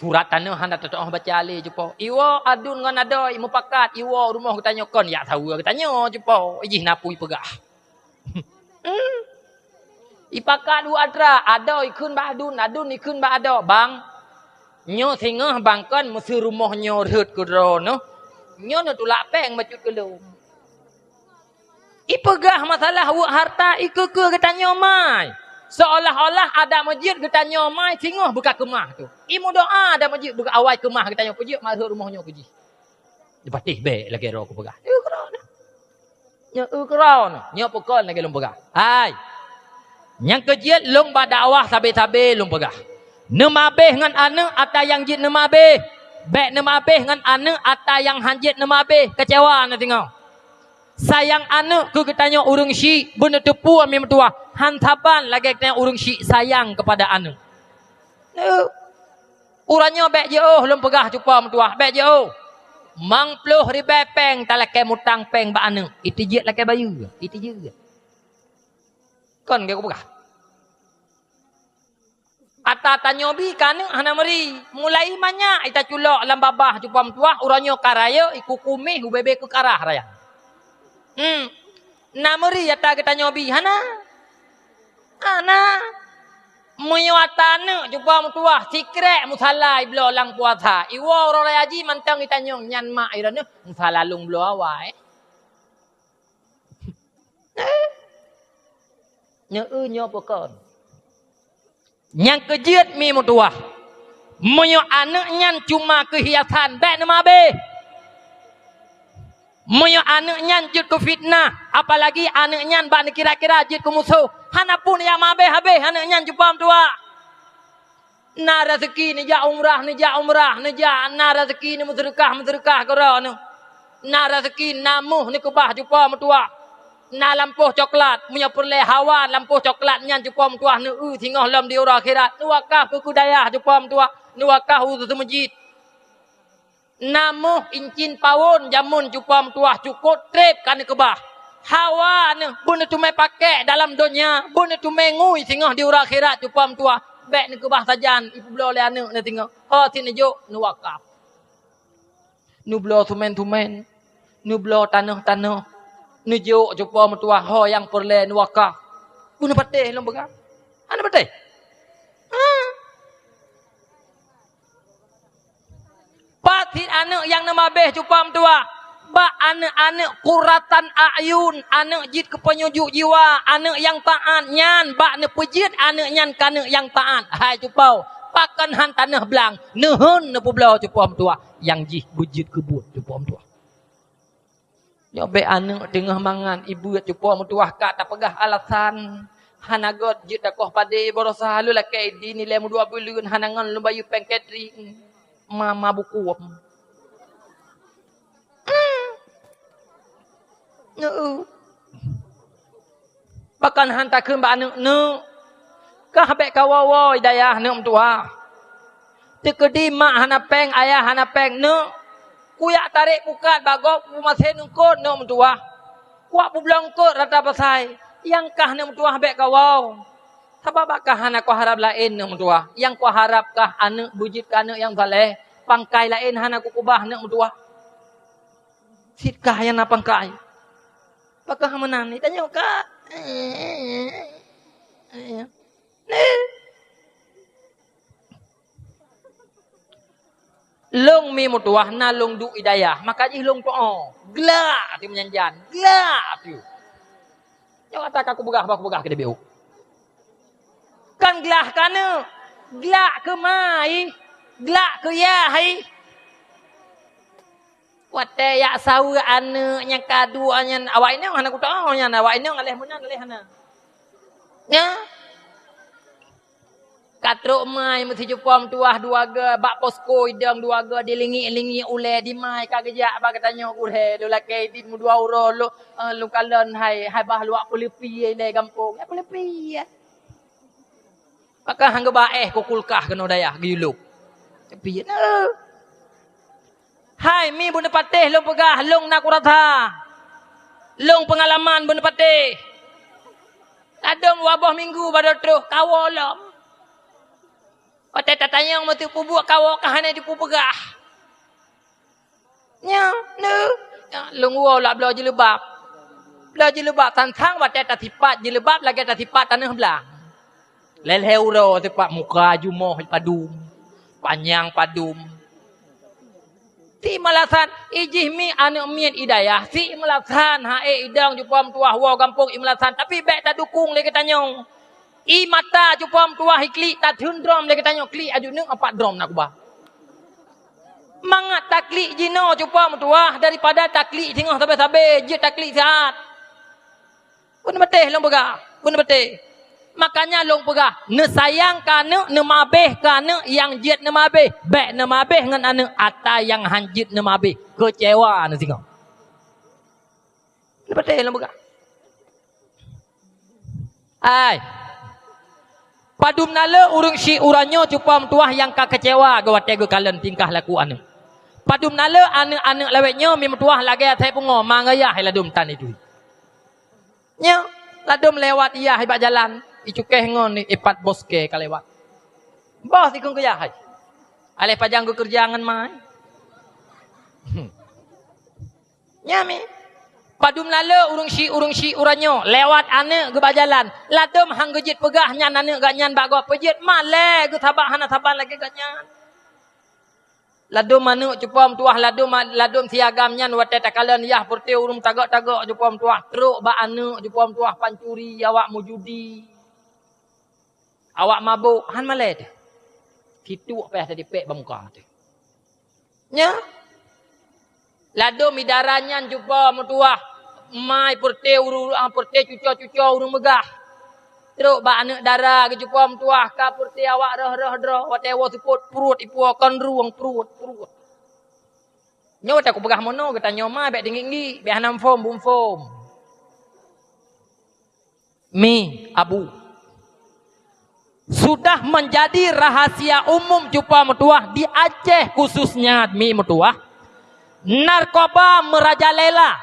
Surat tanoh hana teutoh baca lé cupo. Iwoe adun ngon adoe meupakat iwoe rumoh geutanyoe kon jak saweue geutanyoe cupo. Ijih na peue ipeugah. Hmm. Ipakat u atra, adoe ikheun bak adun, adun ikheun bak adoe. Bang, nyoe singoh bang kon meuseu rumoh nyoe rhot keu droeneuh. Nyoe neutulak péng bacut keu lôn. Ipeugah masalah uek harta ikeue-keue geutanyoe mai. Seolah-olah adat meujeuet geutanyoe mai singoh beuka keumah tu. Imeudoá adat meujeuet beuka awai keumah geutanyoe peujeuet marhot rumoh nyoe keu jih. Dipatéh bék lagée droe kupeugah. Nyoe keudroe na. Nyoe keudroe na. Nyoe peue kon lagée lôn peugah. Hai. Nyang keujeuet lôn bak dakwah sabe-sabe lôn peugah. Neumabéh ngon aneuëk ata nyang jeuet neumabéh. Bék neumabéh ngon aneuëk ata nyang hana jeuet neumabéh. Keucewa na singoh. Sayang aneuëk keu geutanyoe ureuëng syik, beuneuteupeu mi meutuwah, han saban lagée geutanyoe ureuëng syik sayang keupada aneuëk. Neu, uroe nyoe bék jiôh lôn peugah cupa meutuwah, bék jiôh. Mang ploh ribée péng talakée mutang péng bak aneuëk, iteujeuet lakée bayeue, iteujeuet. Kon geu peugah. Ata tanyoe bi keu aneuëk hana meuri. Mulai manyak ita culok lam babah cupa meutuwah, uroe nyoe ka rayeuk, ikukumih ubé-bé keu karah raya. Hmm. Na meuri ata geutanyoe bi? Hana. Hana. Meunyoe ata aneuëk cupa meutuwah, sikrek musala ibloe lam puasa. Iwoe uroe raya jih mantong itanyong nyan mak iroe nyoe musala lôn bloe awai. Nyoe, nyoe peue kon? Nyang keujeuet mi meutuwah. Meunyoe aneuëk nyan cuma keuhiasan, bék neumabéh. Meunyoe aneuëk nyan jeuet keu fitnah, apalagi aneuëk nyan bak neukira-kira jeuet keu musoh, hana pun nyang mabeh habéh aneuëk nyan cupa meutuwah. Na raseuki neujak umrah, neujak umrah, neujak, na raseuki neumeuseudeukah, meuseudeukah keu droeneuh. Na raseuki na moh neukeubah cupa meutuwah. Na lampôh coklat, meunyoe peureulée hawa lampôh coklat nyan cupa meutuwah, neueu singoh lom di uroe akhirat, neuwakaf keu, keu dayah cupa meutuwah, neuwakaf u seumeujid. Na moh incin pawon jameun cupa meutuwah cukôp treb ka neukeubah. Hawa neuh beuneuteumé pakék dalam donya, beuneuteumé ngui singoh di uroe akhirat cupa meutuwah. Bék neukeubah sajan ipeubloe lé aneuëk neuh singoh. Ho sit neujok neuwakaf. Neubloe sumen-sumen, neubloe tanoh-tanoh, neujok cupa meutuwah ho nyang peureulée neuwakaf. Beuneupatéh lôn peugah. Hana patéh. Ha. Pat sit aneuëk nyang neumabeh cupa meutuwah? Bak aneuëk-aneuëk qurratan a'yun, aneuëk jeuet keu peunyujuk jiwa, aneuëk nyang taát nyan bak neupeujeuet aneuëk nyan keu aneuëk nyang taát. Hai cupa, pakon han tanoh blang, neuheun neupeubloe cupa meutuwah nyang jih beujeuet keu buet cupa meutuwah. Nyoe bék aneuëk teungoh mangat ibeuet cupa meutuwah ka tapeugah alasan. Hana göt jeuet takoh padé baroesa lôn lakée idin ilée meudua buleuen hana ngon lôn bayeue péng catering. Ma, ma buku. Neu. Pakon han takheun bak aneuëk, "Neuk, kah bék kawoe-woe i dayah neuk meutuwah. Teukeudi mak hana péng, ayah hana péng, neuk. Kuyak tarek pukat bak gob peumaséh eungkôt neuk meutuwah. Kuwak peubloe eungkôt rata pasai. Nyang kah neuk meutuwah bék kawoe. Sabab bak kah hana kuharab laén neuk meutuwah. Nyang kuharab kah aneuëk beujeuet keu aneuëk nyang saleh. Pangkai laén hana kukeubah neuk meutuwah." Sit kah nyang na pangkai. Pakon meunan, tanyoe ka. Lôn mi meutuwah na lôn duek i dayah, maka jih lôn tu'oh. Glak ti meunyan jan, glak ti. Nyoe ata ka kupeugah, bah kupeugah keu D B U. Kan glak keu aneuëk, glak keu ma, glak keu yah. Watée jak saweue aneuëk nyang ka duek nyan, awak inong hana kutoh nyan, awak inong aléh meunan aléh hana. Nya. Ka trok mai meusijupa meutuwah dua goe bak posko idong dua goe dilingik-lingik ulée dimai ka geujak bak geutanyoe gurée lôn lakée idin meudua uroe lôn, eh, lôn kalon hai, hai bah luwak peuleupi ilée gampông. Ya peuleupi ya. Maka han geuba éh keu kulkah keunoe dayah geuyue lôb. Tapi, nah. Hai, mi beuneupatéh lôn peugah, lôn na kurasa. Lôn peungalaman beuneupatéh. Ladôm dua boh minggu baroe troh kawoe lom. Watée tatanyong meuteuek peubuet kawoe ka hana jipeupeugah. Nyoe, neu, lôn woe lak bloe jilbab. Bloe jilbab tantang watée tasipat jilbab lagée tasipat tanoh blang. Lhée-lhée uroe sipat muka jumoh padum, panyang padum. Si meulasan, ijih mi aneuëk miet i dayah, si meulasan, hai idong jupa meutuwah woe gampông i meulasan, tapi bék tadukong lé geutanyoe. I mata cupa meutuwah i klik, tatheun drom lé geutanyoe klik aju neuk apat drom na kuba. Mangat taklik jinoe cupa meutuwah daripada taklik singoh sabe-sabe, jeuet taklik sihat. Beuneupatéh lôn peugah, beuneupatéh. Makanya lôn peugah, neusayang keu aneuëk, neumabeh keu aneuëk nyang jeuet neumabeh, bék neumabeh ngon aneuëk ata nyang han jeuet neumabeh, keucewa neusingoh. Beuneupatéh lôn peugah. Ai. Padum na le ureuëng syiek uroe nyoe cupa meutuwah nyang ka keucewa geuwatée geukalon tingkah laku aneuëk. Padum na le aneuëk-aneuëk lawét nyoe mi meutuwah lagée asai pungoe mangat yah ladôm tan itu. Nyoe ladôm lewat yah bak jalan, icukéh ngon ipat boske ka lewat. Boh sikung keu yah hai. Aléh pajang geukeureuja ngon mai. Hmm. Nyan mi. Padum na le ureuëng syiek-ureuëng syiek uroe nyoe lewat aneuëk geuba jalan. Ladôm han geujeuet peugah nyan aneuëk geuh nyan bak gob peujeuet malée geuh saban hana saban lagée geuh nyan. Ladôm aneuëk cupa meutuwah ladôm, ladôm si agam nyan watée takalon yah peureute ureuëng tagok-tagok cupa meutuwah trok bak aneuëk cupa meutuwah pancuri awak meujudi. Awak mabôk han malée teuh. Situek payah tadipék bak muka teuh. Nyoe. Ladôm i dara nyan cupa meutuwah, mai peureté ureuëng, peureté cuco-cuco ureuëng meugah. Trok bak aneuëk dara geucupa meutuwah, ka peureté awak rhoh-rhoh droe, watée woe seupôt pruet ipuwoe kon rueng pruet-pruet. Nyoe watée kupeugah meunoe geutanyoe ma bék tinggik-nggik, bék hana muphom bumphom. Mi, Abu. Sudah menjadi rahasia umum cupa meutuwah di Aceh khususnya mi meutuwah. Narkoba merajalela.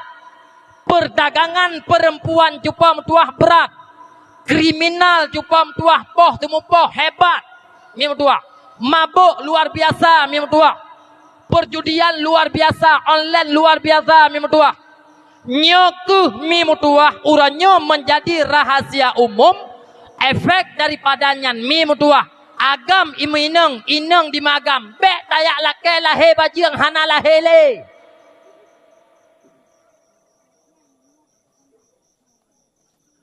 Perdagangan perempuan cupa meutuwah berat. Kriminal cupa meutuwah poh teumupoh hebat. Mi meutuwah. Mabuk luar biasa mi meutuwah. Perjudian luar biasa, online luar biasa mi meutuwah. Nyoe kheueh mi meutuwah, uroe nyoe menjadi rahasia umum. Efek daripada nyan mi meutuwah, agam imeuinong, inong di magam, bék tajak lakée lahé bajeueng hana lahé lé.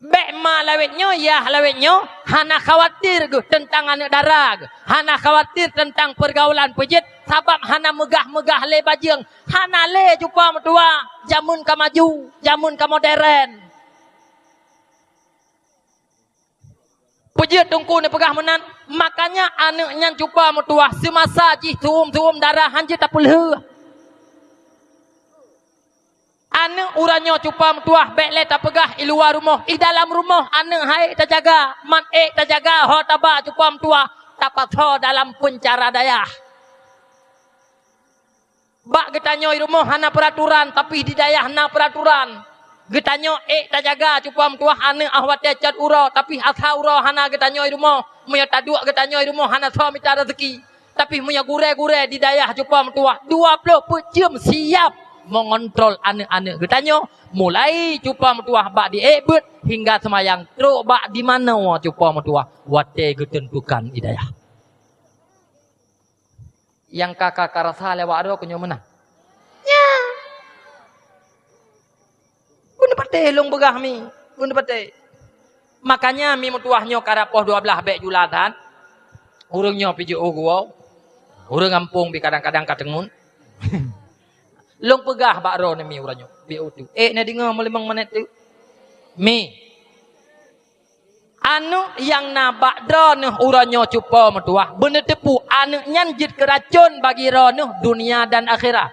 Bék ma lawét nyoe, yah lawét nyoe, hana khawatir geuh teuntang aneuëk dara geuh, hana khawatir teuntang peurgaulan peujeuet, sabab hana meugah-meugah lé bajeueng, hana lé cupa meutuwah, jameun ka maju, jameun ka modern. Peujeuet teungku neupeugah meunan, makanya aneuëk nyan cupa meutuwah seumasa jih suum-suum dara hana jeuet tapeulheueh. Aneuëk uroe nyoe cupa meutuwah bék lé tapeugah i luwa rumoh, i dalam rumoh aneuëk hai tajaga, man ék tajaga ho taba cupa meutuwah, tapasoe dalam peuncara dayah. Bak geutanyoe i rumoh hana peuraturan, tapi di dayah na peuraturan. Geutanyoe ék tajaga cupa meutuwah aneuëk ah watée cot uroe, tapi asa uroe hana geutanyoe i rumoh. Meunyoe taduek geutanyoe i rumoh hana soe mita raseuki. Tapi meunyoe gurée-gurée di dayah cupa meutuwah dua ploh peuet jeuem siab meungontrol aneuëk-aneuëk geutanyoe, mulai cupa meutuwah bak di ék beuet hingga seumayang trok bak di manoe cupa meutuwah watée geuteuntukan i dayah. Nyang ka, ka, ka rasa lé awak droe keu nyoe meunan. Nya. Beuneupatéh lôn peugah mi, beuneupatéh. Makanya mi meutuwah nyoe karab poh dua blaih bék jula that. Ureuëng nyoe pih jiôh geuwoe. Ureuëng gampông pih kadang-kadang ka teungeut. Lôn peugah bak droeneuh mi uroe nyoe, bék utu. Ék neudeungoe meulimong minét teuk. Mi. Aneuëk nyang na bak droeneuh uroe nyoe cupa meutuwah, beuneuteupeu aneuëk nyan jeuet keu racon bagi droeneuh dunia dan akhirat.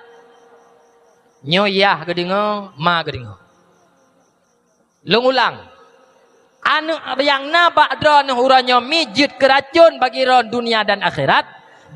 Nyoe yah geudeungoe, ma geudeungoe. Lôn ulang. Aneuëk nyang na bak droeneuh uroe nyoe mi jeuet keu racon bagi droeneuh dunia dan akhirat,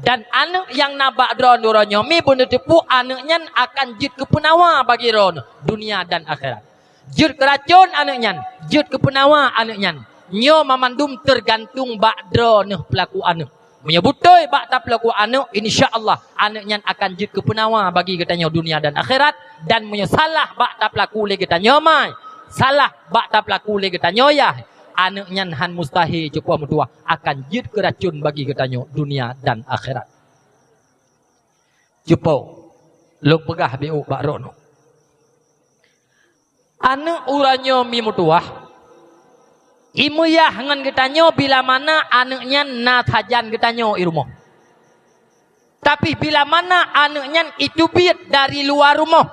dan aneuëk nyang na bak droeneuh uroe nyoe mi beuneuteupeu aneuëk nyan akan jeuet keu peunawa bagi droeneuh dunia dan akhirat. Jeuet keu racon aneuëk nyan, jeuet keu peunawa aneuëk nyan. Nyoe mamandum teugantung bak droeneuh peulaku aneuëk. Meunyoe beutôi bak tapeulaku aneuëk, insya Allah aneuëk nyan akan jeuet keu peunawa bagi geutanyoe dunia dan akhirat. Dan meunyoe salah bak tapeulaku lé geutanyoe mai, salah bak tapeulaku lé geutanyoe yah, aneuëk nyan han mustahé cupa meutuwah akan jeuet keu racon bagi geutanyoe dunia dan akhirat. Cupo, lôn peugah bacut bak droeneuh. Aneuëk uroe nyoe mi meutuwah, imeuyah ngon geutanyoe bila mana aneuëk nyan na sajan geutanyoe i rumoh. Tapi bila mana aneuëk nyan iteubiet dari luwa rumoh,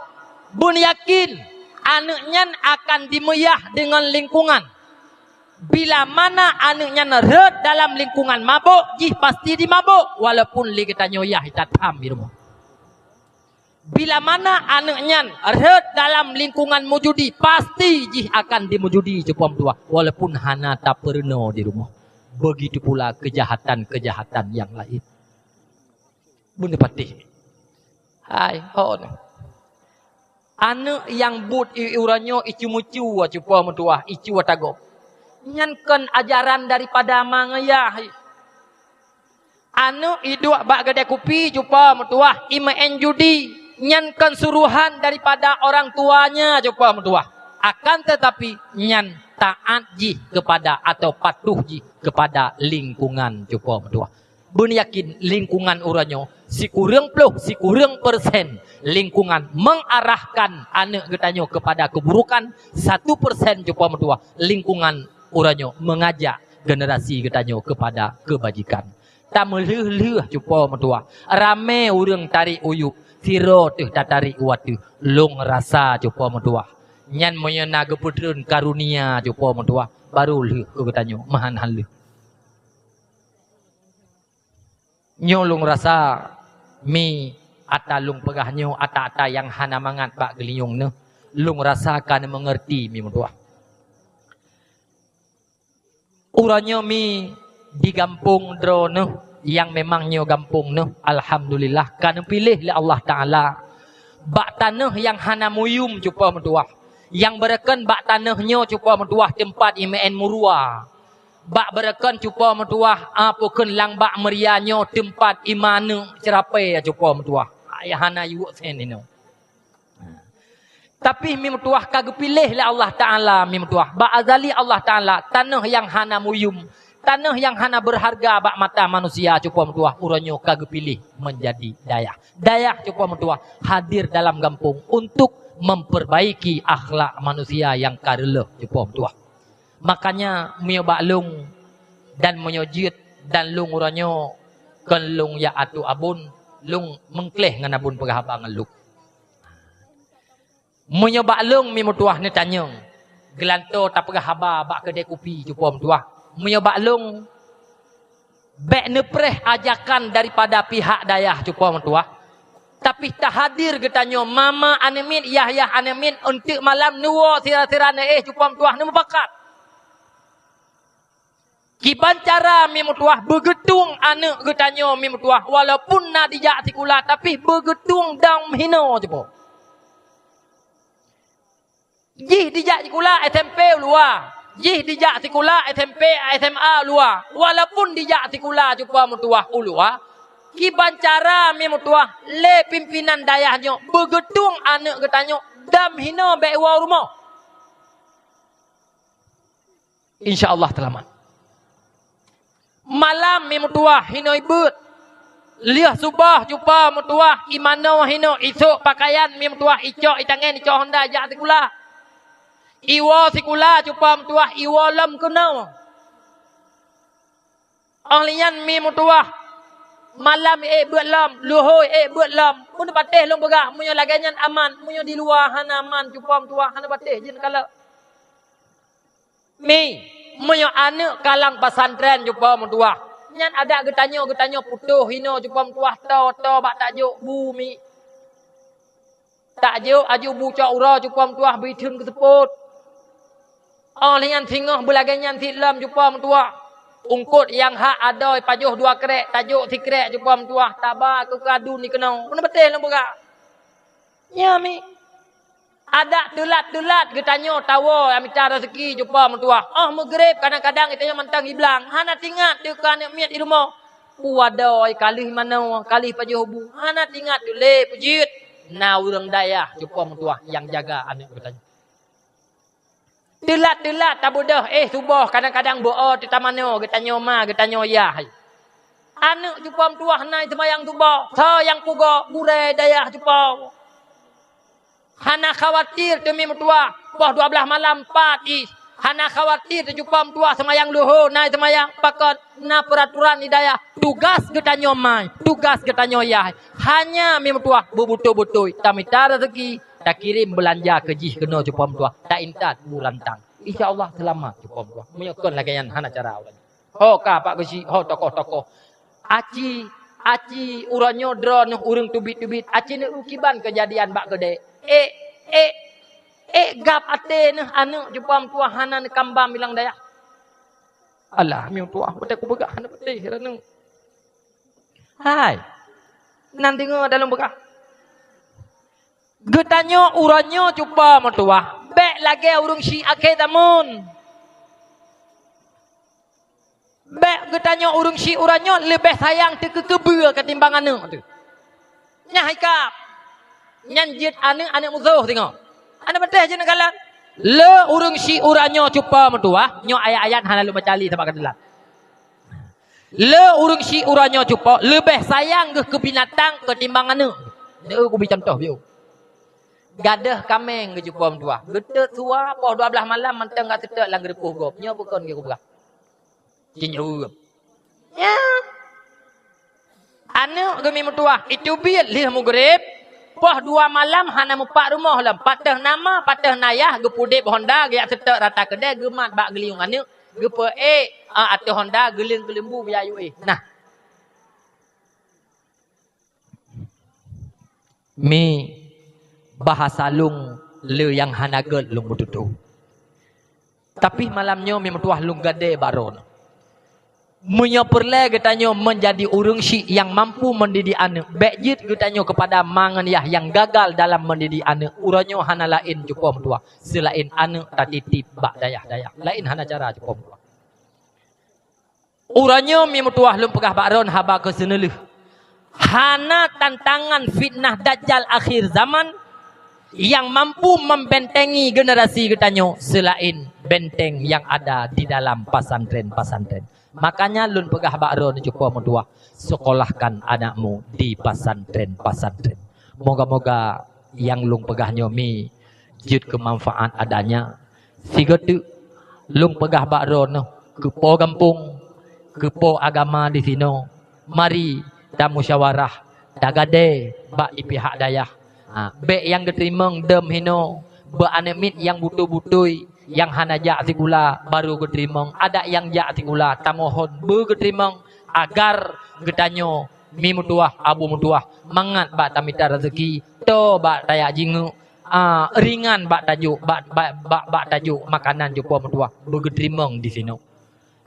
beuneuyakin aneuëk nyan akan dimeuyah deungon lingkungan. Bila mana aneuëk nyan rhot dalam lingkungan mabök, jih pasti dimabök, walaupun lé geutanyoe yah that tham i rumoh. Bila mana aneuëk nyan rhot dalam lingkungan meujudi, pasti jih akan dimeujudi cupo meutuwah, walaupun hana tapeurunoe di rumoh. Begitu pula kejahatan-kejahatan yang lain. Beuneupatéh. Hai, ho nyoe. Aneuëk nyang buet i uroe nyoe icu-mucu cupo meutuwah, icu tagob. Nyan kon ajaran daripada ma ngon yah. Aneuëk iduek bak keudè kupi cupo meutuwah, imeu'en judi. Nyan kon suruhan daripada orang tuanya cupo meutuwah. Akan tetapi, nyan taat jih kepada atau patuh jih kepada lingkungan cupo meutuwah. Beuneuyakin lingkungan uroe nyoe sikureueng ploh, sikureueng persen lingkungan mengarahkan aneuëk geutanyoe kepada keburukan, satu persen cupo meutuwah lingkungan uroe nyoe mengajak generasi geutanyoe kepada kebajikan. Tameulheueh-lheueh cupo meutuwah. Ramé ureuëng tarék u yueb, sidroe teuh tatarék u ateueh. Lôn rasa cupo meutuwah. Nyan meunyoe na geupeutreun karunia cupo meutuwah, barô lheueh keu geutanyoe, meuhan han lheueh. Nyoe lôn rasa mi ata lôn peugah nyoe ata-ata nyang hana mangat bak geulinyueng neuh. Lôn rasa ka neumeungeurti mi meutuwah. Uroe nyoe mi di gampông droeneuh nyang memang nyoe gampông neuh, alhamdulillah ka neupiléh lé Allah Taala bak tanoh nyang hana muyum cupo meutuwah. Nyang beureukon bak tanoh nyoe cupo meutuwah teumpat imeu'en murua. Bak beureukon cupo meutuwah, a, pukon lam bak meuria nyoe teumpat imaneuek ceurapée cupo meutuwah. Ayah hana yuek sen inoe. Tapi mi meutuwah ka geupiléh lé Allah Taala mi meutuwah. Bak azali Allah Taala, tanoh nyang hana muyum, tanoh nyang hana beurharga bak mata manusia cupo meutuwah, uroe nyoe ka geupiléh meunjadi dayah. Dayah cupo meutuwah hadir dalam gampông untuk memperbaiki akhlak manusia nyang ka reuloh cupo meutuwah. Makanya meunyoe bak lôn dan meunyoe jeuet dan lôn uroe nyoe kon lôn jak ateueh abon, lôn meukleh ngon abon peugah haba ngon lôn. Meunyoe bak lôn mi meutuwah neutanyong, geulantoe tapeugah haba bak keudè kupi cupo meutuwah. Meunyoe bak lôn bék neupreh ajakan daripada pihak dayah cupo meutuwah. Tapi tahadir geutanyoe mama aneuk miet, yah-yah aneuk miet, eunteuk malam neuwoe sira-sira neuéh cupo meutuwah neumupakat. Kiban cara mi meutuwah beugeutueng aneuk geutanyoe mi meutuwah, walaupun na dijak sikula tapi beugeutueng dam hinoe cupo. Jih dijak sikula S M P u luwa, jih dijak sikula S M P, S M A u luwa. Walaupun dijak sikula cupo meutuwah u luwa, kiban cara mi meutuwah lé pimpinan dayah nyoe beugeutueng aneuk geutanyoe dam hinoe bék woe rumoh. Insya Allah teulamat. Malam mi meutuwah hinoe beuet. Lheueh suboh cupo meutuwah imanoe hinoe, isok pakaian mi meutuwah, icok itangen, icok honda jak sikula. Iwoe sikula cupo meutuwah, iwoe lom keunoe. Óh lheueh nyan mi meutuwah, malam ék beuet lom, luhôi ék beuet lom. Peue neupatéh lôn peugah, meunyoe lagée nyan aman, meunyoe di luwa hana aman cupo meutuwah, hana patéh jeuet kalon. Mi, meunyoe aneuk ka lam pesantren cupo meutuwah, nyan adat geutanyoe, geutanyoe putôh hinoe cupo meutuwah, toe-toe bak tajok bu mi. Tajok aju bu cok uroe cupo meutuwah bri theun keu seupôt. Óh lheueh nyan singoh beulagée nyan cit lom cupo meutuwah. Eungkôt nyang hak adoe pajoh dua krék, tajok sikrék cupo meutuwah, taba keu kadu ni keunoe. Peue neupatéh lôn peugah. Nyan mi. Adat teulat-teulat geutanyoe tawoe mita raseuki cupo meutuwah. Óh meugreb kadang-kadang geutanyoe mantong iblang, hana tingat teuka aneuk miet di rumoh. Peue adoe, ka lheueh manoe, ka lheueh pajoh bu, hana tingat teuh lé peue jeuet. Na ureuëng dayah cupo meutuwah nyang jaga aneuk geutanyoe. Teulat-teulat tabeudôh, éh suboh kadang-kadang beu-o teutamanoe geutanyoe ma, geutanyoe yah. Aneuk cupo meutuwah na seumayang suboh, soe nyang pugoe, gurée dayah cupo. Hana khawatir teumi meutuwah, poh dua blaih malam pat jih. Hana khawatir teucupa meutuwah seumayang luho, na seumayang pakon, na peuraturan di dayah. Tugaih geutanyoe mai, tugaih geutanyoe yah. Hanya mi meutuwah beubeutôi-beutôi tamita raseuki, takirém beulanja keu jih keunoe cupa meutuwah, taintat bu rantang. Insya Allah seulamat cupa meutuwah. Meunyoe kon lagée nyan hana cara ulôn. Ho ka Pak Geuchik, ho tokoh-tokoh. Aci, aci uroe nyoe droeneuh ureuëng teubiet-teubiet, aci neukiban keujadian bak keudée. Ék, ék, ék gab até neuh aneuk cupa meutuwah hana neukam bam bilang dayah. Alah, mi meutuwah, watée kupeugah hana patéh raneuk. Hai, nan deungoe dalam peugah. Geutanyoe uroe nyoe cupa meutuwah, bék lagée ureuëng syiek akhé zamon. Bék geutanyoe ureuëng syiek uroe nyoe leubeh sayang teuh keu keubeue ketimbang aneuk teuh. Nyan hai kab. Nyan jeuet aneuk, aneuk musoh singoh. Aneuk patéh jeuet neukalon. Le ureuëng syiek uroe nyoe cupa meutuwah, nyoe ayat-ayat hana lôn baca lé sabab ka teulat. Le ureuëng syiek uroe nyoe cupa leubeh sayang geuh keu binatang ketimbang aneuk. Nyoe kubi contoh biôh. Gadôh kaméng geucupa meutuwah. Geutot suwa poh dua blaih malam mantong ka seutôt lam geureupôh gob. Nyoe bukon geuh kupeugah. Cinyuem. Ya. Aneuk geumi meutuwah, iteubiet lheueh mugreb, poh dua malam hana mupat rumoh lom. Patéh na ma, patéh na yah, geupudeb honda, geujak seutok rata keudè, geumat bak geuliyong aneuk, geupeuék, ah, ateueh honda, geuleueng keuleumbu, geuyue éh. Nah. Mi, bahasa lôn le nyang hana gèt lôn meututoe. Tapi malam nyoe mi meutuwah lôn gadée bak droeneuh. Meunyoe peureulée geutanyoe meunjadi ureuëng syik nyang mampu mendidik aneuk, bék jeuet geutanyoe keupada ma ngon yah nyang gagal dalam mendidik aneuk, uroe nyoe hana laén cupo meutuwah, seulaén aneuk tatitip bak dayah-dayah. Laén hana cara cupo meutuwah. Uroe nyoe mi meutuwah lôn peugah bak droeneuh haba keu seuneulheueh. Hana tantangan fitnah dajjal akhir zaman nyang mampu membentengi generasi geutanyoe seulaén benteng nyang ada di dalam pesantren-pesantren. Makanya lôn peugah bak droeneuh cupo meutuwah, sekolahkan anakmu di pesantren-pesantren. Moga-moga nyang lôn peugah nyoe mi jeuet keu manfaat adanya. Sigoe teuk lôn peugah bak droeneuh keu po gampông, keu po agama di sinoe, mari tamusyawarah, tagadée bak di pihak dayah. Ha, bék nyang geuteurimong dum hinoe, beu aneuk miet nyang butôi-butôi, nyang hana jak sikula, barô geuteurimong. Adak nyang jak sikula, tamohon beu geuteurimong, agar geutanyoe mi meutuwah, abu meutuwah, mangat bak tamita raseuki, toe bak tajak jingeuk, ah, ringan bak tajok, bak, bak, bak, bak tajok makanan cupo meutuwah, beu geuteurimong di sinoe.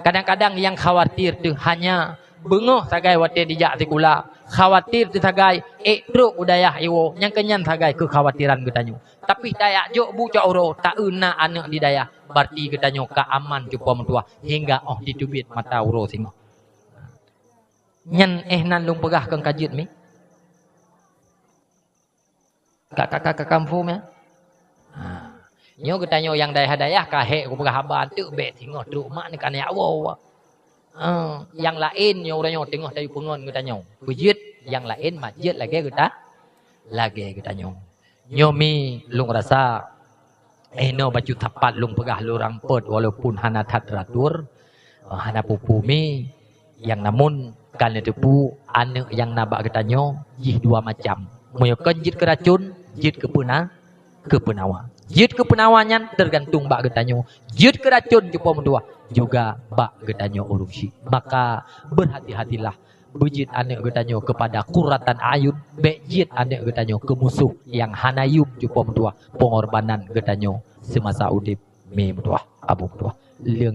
Kadang-kadang nyang khawatir teuh hanya beungoh sagai watée dijak sikula, khawatir teuh sagai ék trok u dayah iwoe, nyang keunyan sagai keukhawatiran geutanyoe. Tapi tajak jok bu cok uroe, taeu na aneuk di dayah, berarti geutanyoe ka aman cupo meutuwah hingga óh jiteubiet mata uroe singoh. Nyan éh nan lôn peugah keu ka jeuet mi. Ka, ka, ka, ka kampung ya. Ha. Nyoe geutanyoe nyang dayah-dayah ka hék kupeugah haba anteuk bék singoh trok mak ni kan ya Allah. Ha, nyang laén nyoe uroe nyoe teungoh tayue peungon geutanyoe. Beujeuet nyang laén mak jeuet lagée geuta, lagée geutanyoe. Nyoe mi lôn rasa, eh, inoe bacut sapat lôn peugah lôn rampot walaupun hana that teratur, hana peue-peue mi, nyang namun ka neuteupeue aneuk nyang na bak geutanyoe jih dua macam. Meunyoe kon jeuet keu racon, jeuet keu peuna-, keu peunawa. Jeuet keu peunawa nyan teugantung bak geutanyoe. Jeuet keu racon cupo meutuwah juga bak geutanyoe ureuëng syik. Maka, berhati-hatilah beujeuet aneuk geutanyoe keupada qurratan ayun, bék jeuet aneuk geutanyoe keu musoh nyang hana yum cupo meutuwah peungorbanan geutanyoe seumasa udeb mi meutuwah, abu meutuwah. Leueng